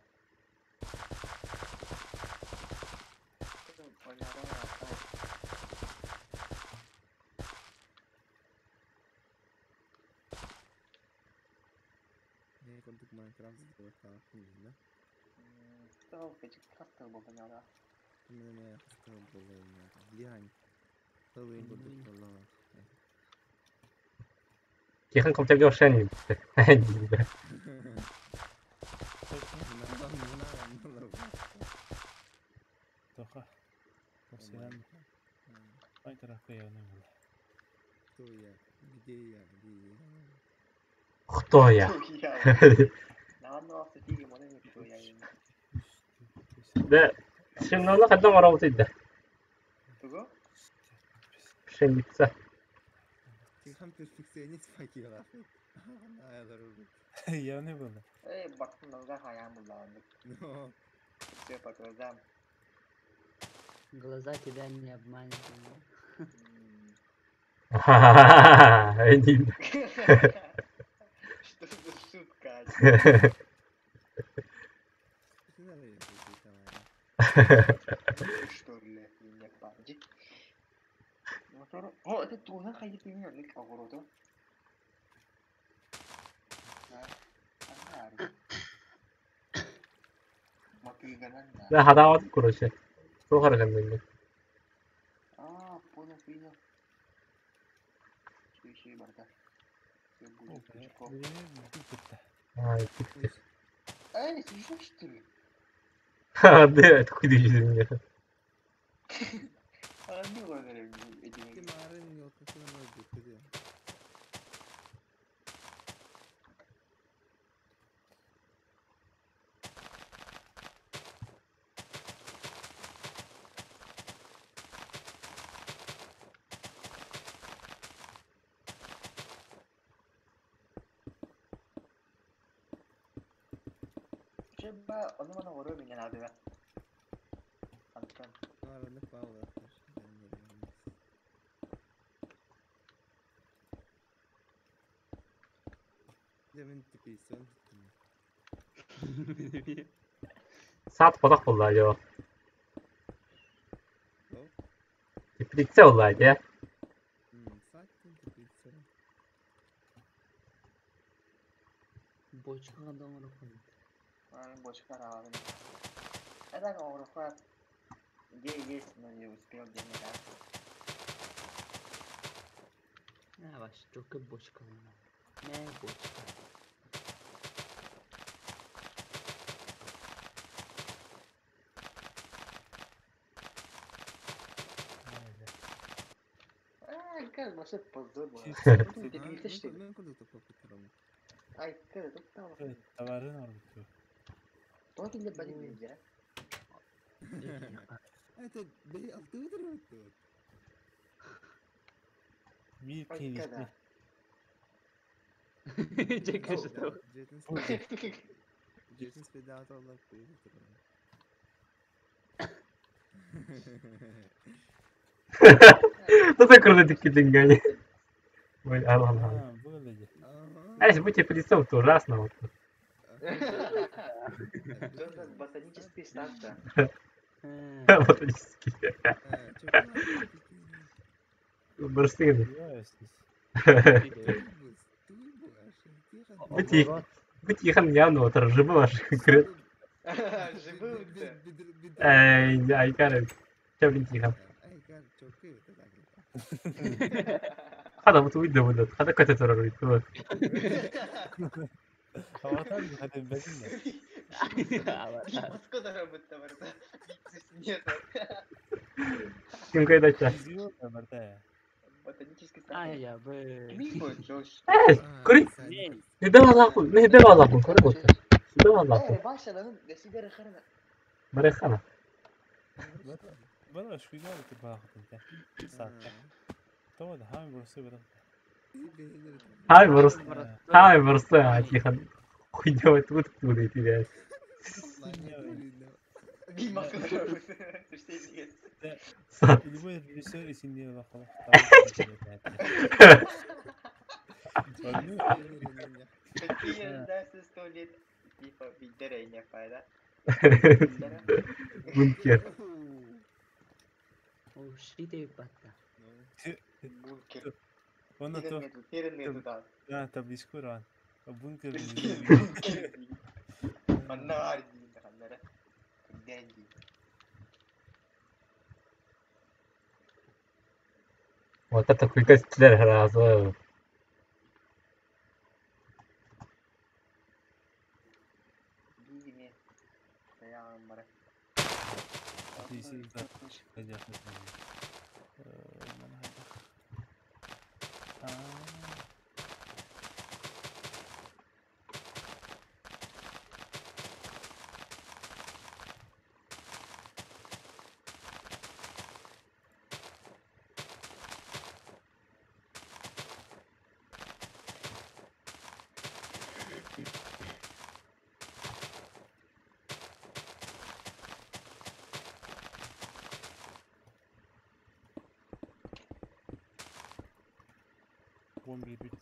Не курдук Майнкрафт сделать да? Хастал болбанара. Мен хастал болбанара. Лиань. Хэллоуин курдук боллаа. Тихон компьютер шенни. Тоха. Осынан Майнкрафт яны был. Кто я? Где я? Где я? Кто я? Да, шиннаны хаддан карап иде. Тугу? Пшеница. Тихон перфекционист факела. Яны был. Эй, бактым назга хаям булланды. Но. Все по глазам. Глаза тебя не обманют. Эдин. Что за шутка? Что ли, не пади. О, это туна хайы пинер, огороду. Да, хадават, короче. Сухар гандынды. А, понял, принял. Еще и барда. Все будет пучком. Ай, тихо. Эй, ты что ли? Да, откуда из меня? А, ну ладно, эти. Ти марын ёлкасы мөдү. Чеба, он мана горы меня надо. Антон. Марын паула. Demin tipi son. Саат поток булла, жо. Теплица булла, же. Саттын теплица. Бочкага доңоро коет. Бочка равен. Это говорю, где есть, но не успел, где не так. А, ваш, только бочка. Не бочка. А, как вообще позор был. Мен курдук попытарым. Ай, как это там? Товарын алып. То ты для бали нельзя. Это бей алты өтүрөт. Мир Ай, кеништи. когда? Чекай, что? Жетин спедат алып өтүрөт. Ну так круто такие деньги. Ой, а ладно. А, было же. А если быть теплицом, то ужасно. Вот. Что за ботанический сад-то? Ботанический. Барсыны. Бытихан явно вот ржибы ваши конкретно. Живы. Эй, айкар, чэбинтиха. Айкар чоккай бата. Хада бу туйда бу хада көтө турар уйду. Аватар хада бэзин. Москва работа барда. Нет. Ким кайдача? Ботанический сад. Ай я бы. Эй, кури. Не давала, не давала, кури вот. Давала. Барехана. Бана шуйга тибаа хатынта. Саатта. Тоа да хами борсой бара. Хами борс. Хами борсой а тихо. Хуйня тут тут тебя. Любой режиссер исинде бакала. Бункер. Бункер. Оны то. Да, табличку ран. Бункер. Маннаар диин ханнара. Дэнди. Вот это хуйка стилер разы. Бииме. Таяган бара.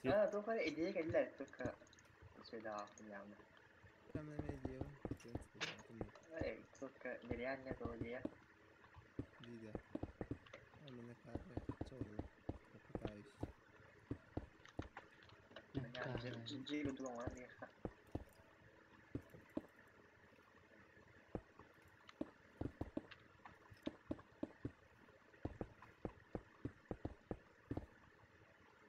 А, то хара идея кэллэр только сюда явно. Только нереально то идея.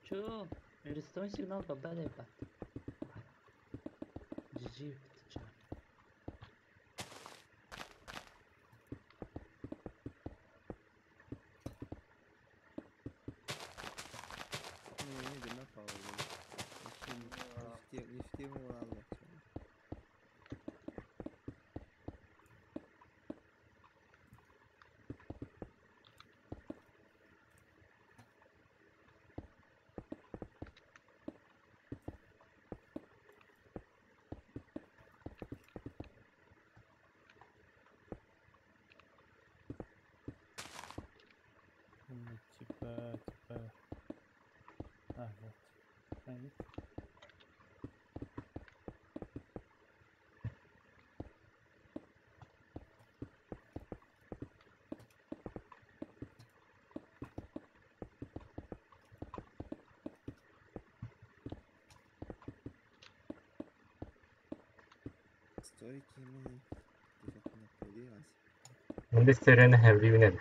Чё? Redstone сигнал попадает под. GG Типа, типа. А, вот. Мендестерен хәврибинен.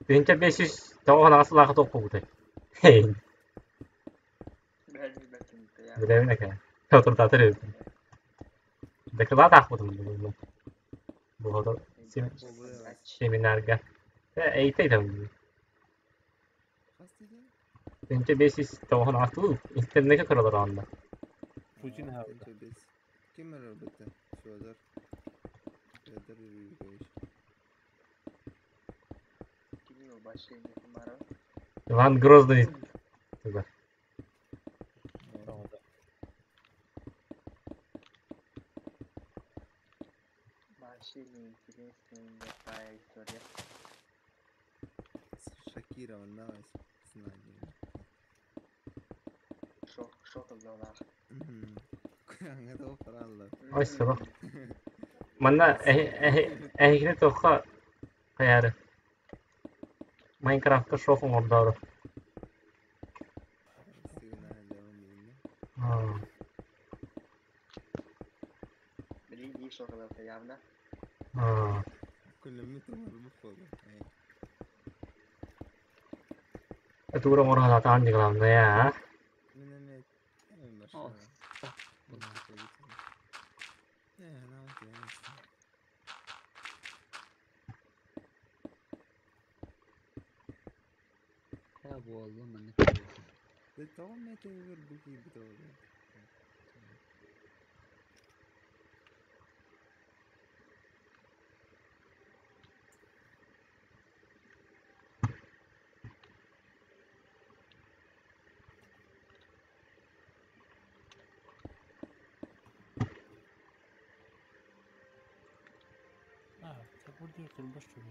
Тинче 500 тоҕон аслаах тоққубутай. Билэбин эке. Отуртатыр эбит. Доклад аахпытым бу. Бу хотор семинарга. Эйтей там. Тинче 500 тоҕон аастуу интернетке көрөлөр онно. Путин хавда. Ким эрэ Федор. Федор Юрьевич. Иван Грозный. Туда. Шокирован, знание. Ой, сорох. Манна эһигини тоққа хаяры. Майнкрафтта шох оҥордоору. Вышел явно. Тура моралатаан главное, а? О, Я буоллум маннык. А, это будет турбаш чугу.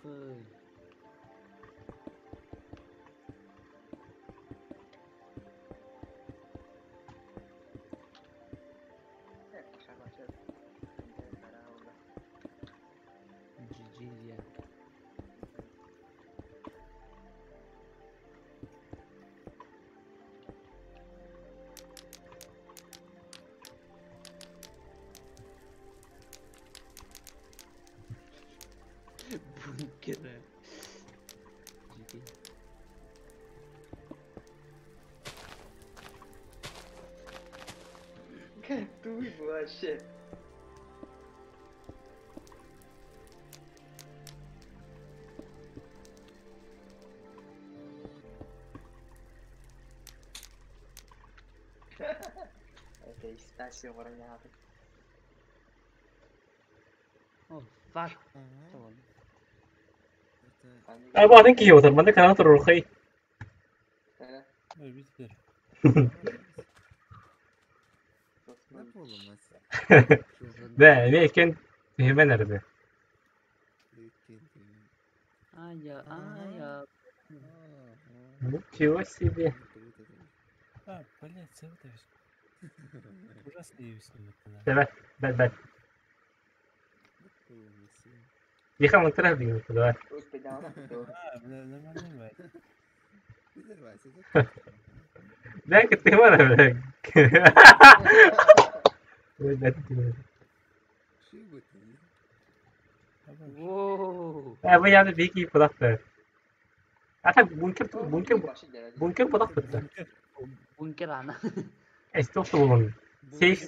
Ой. GG диэн. Бункер. GG. Туй вообще. Окей, Стасio guardato. Oh, fuck. Абаның кийотыр, манда канал турурхай. Битер. Да, мен темен эрде. А, я, а, я. Ничего себе. А, блядь, это Ужасные все это. Давай, давай, давай. Ехал на давай. А, нормально, Да, ты мара, блядь. Воу. Бу яны бики пудакты. А так бункер бункер бункер пудакты. Бункер ана. Эсток болон. Сейф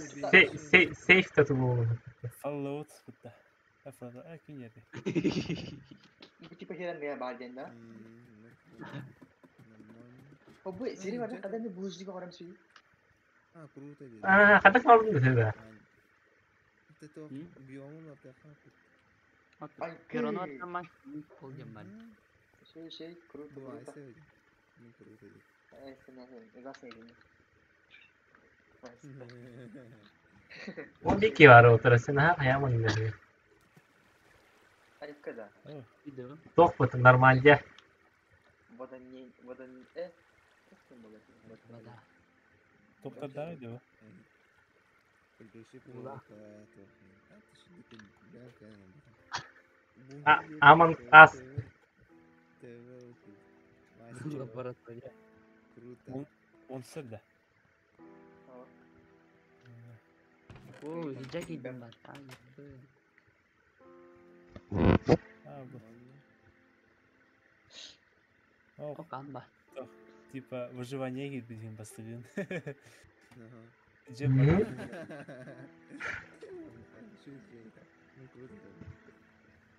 сейф тату болон. Fallout бутта. Афрада, а кинери. Типа херен баар да? Бу сири бар кадам булжига барам сүй. А, хата калдым десе. Пероно тамаш болген бар. Шей шей круто. Он бики бар отырсын, ха, хаямын десе. Айкада. Тох бут нормальде. Вода не вода не Вода. Доктор да диyor. Амон ас. Лаборатория. Он сырда. О, Жаки бар. А, бу. О, Окан бар. Типа выживание гидбидин бастыгын.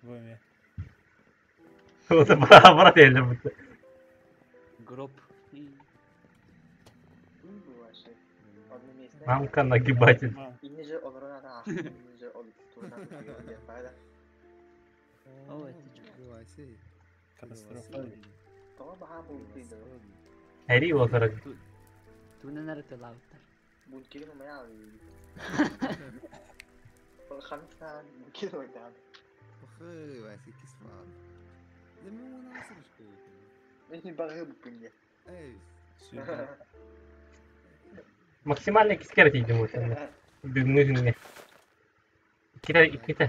Воме. Вот брат эле. Гроб. Мамка нагибатель. О, это что? Катастрофа. Эри отырык. Тунен арытылауттар. Бункер моя. Хамса бункер ойдан. Эй, Сүүрдэ. Максимально иккискэ эрэ тиийдим уотунна. Бүгүҥҥү күҥҥэ. Иккитэ, иккитэ.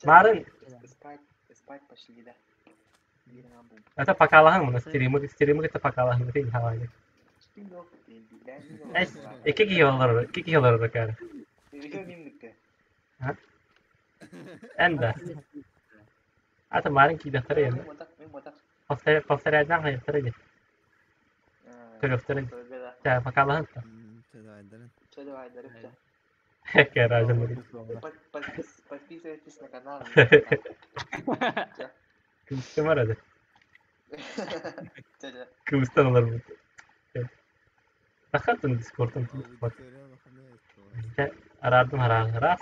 Марын Спать, спать пошли, да. Это покалаһын муна стримы, стримы кытта покалаһын бити хаалай. Икки киһи олорор, икки киһи олорор кээр. Эн да. Ата марын киидэхтэрэ енді. Повторяйдан хайыктара дии. Көрөхтөрүн. Чэ, покалаһын та. Кэражым. Подписывайтесь на канал. Кыбыстым арады. Кыбыстан олар бу. Тахатын дискордтан. Араардым хараан. Раз.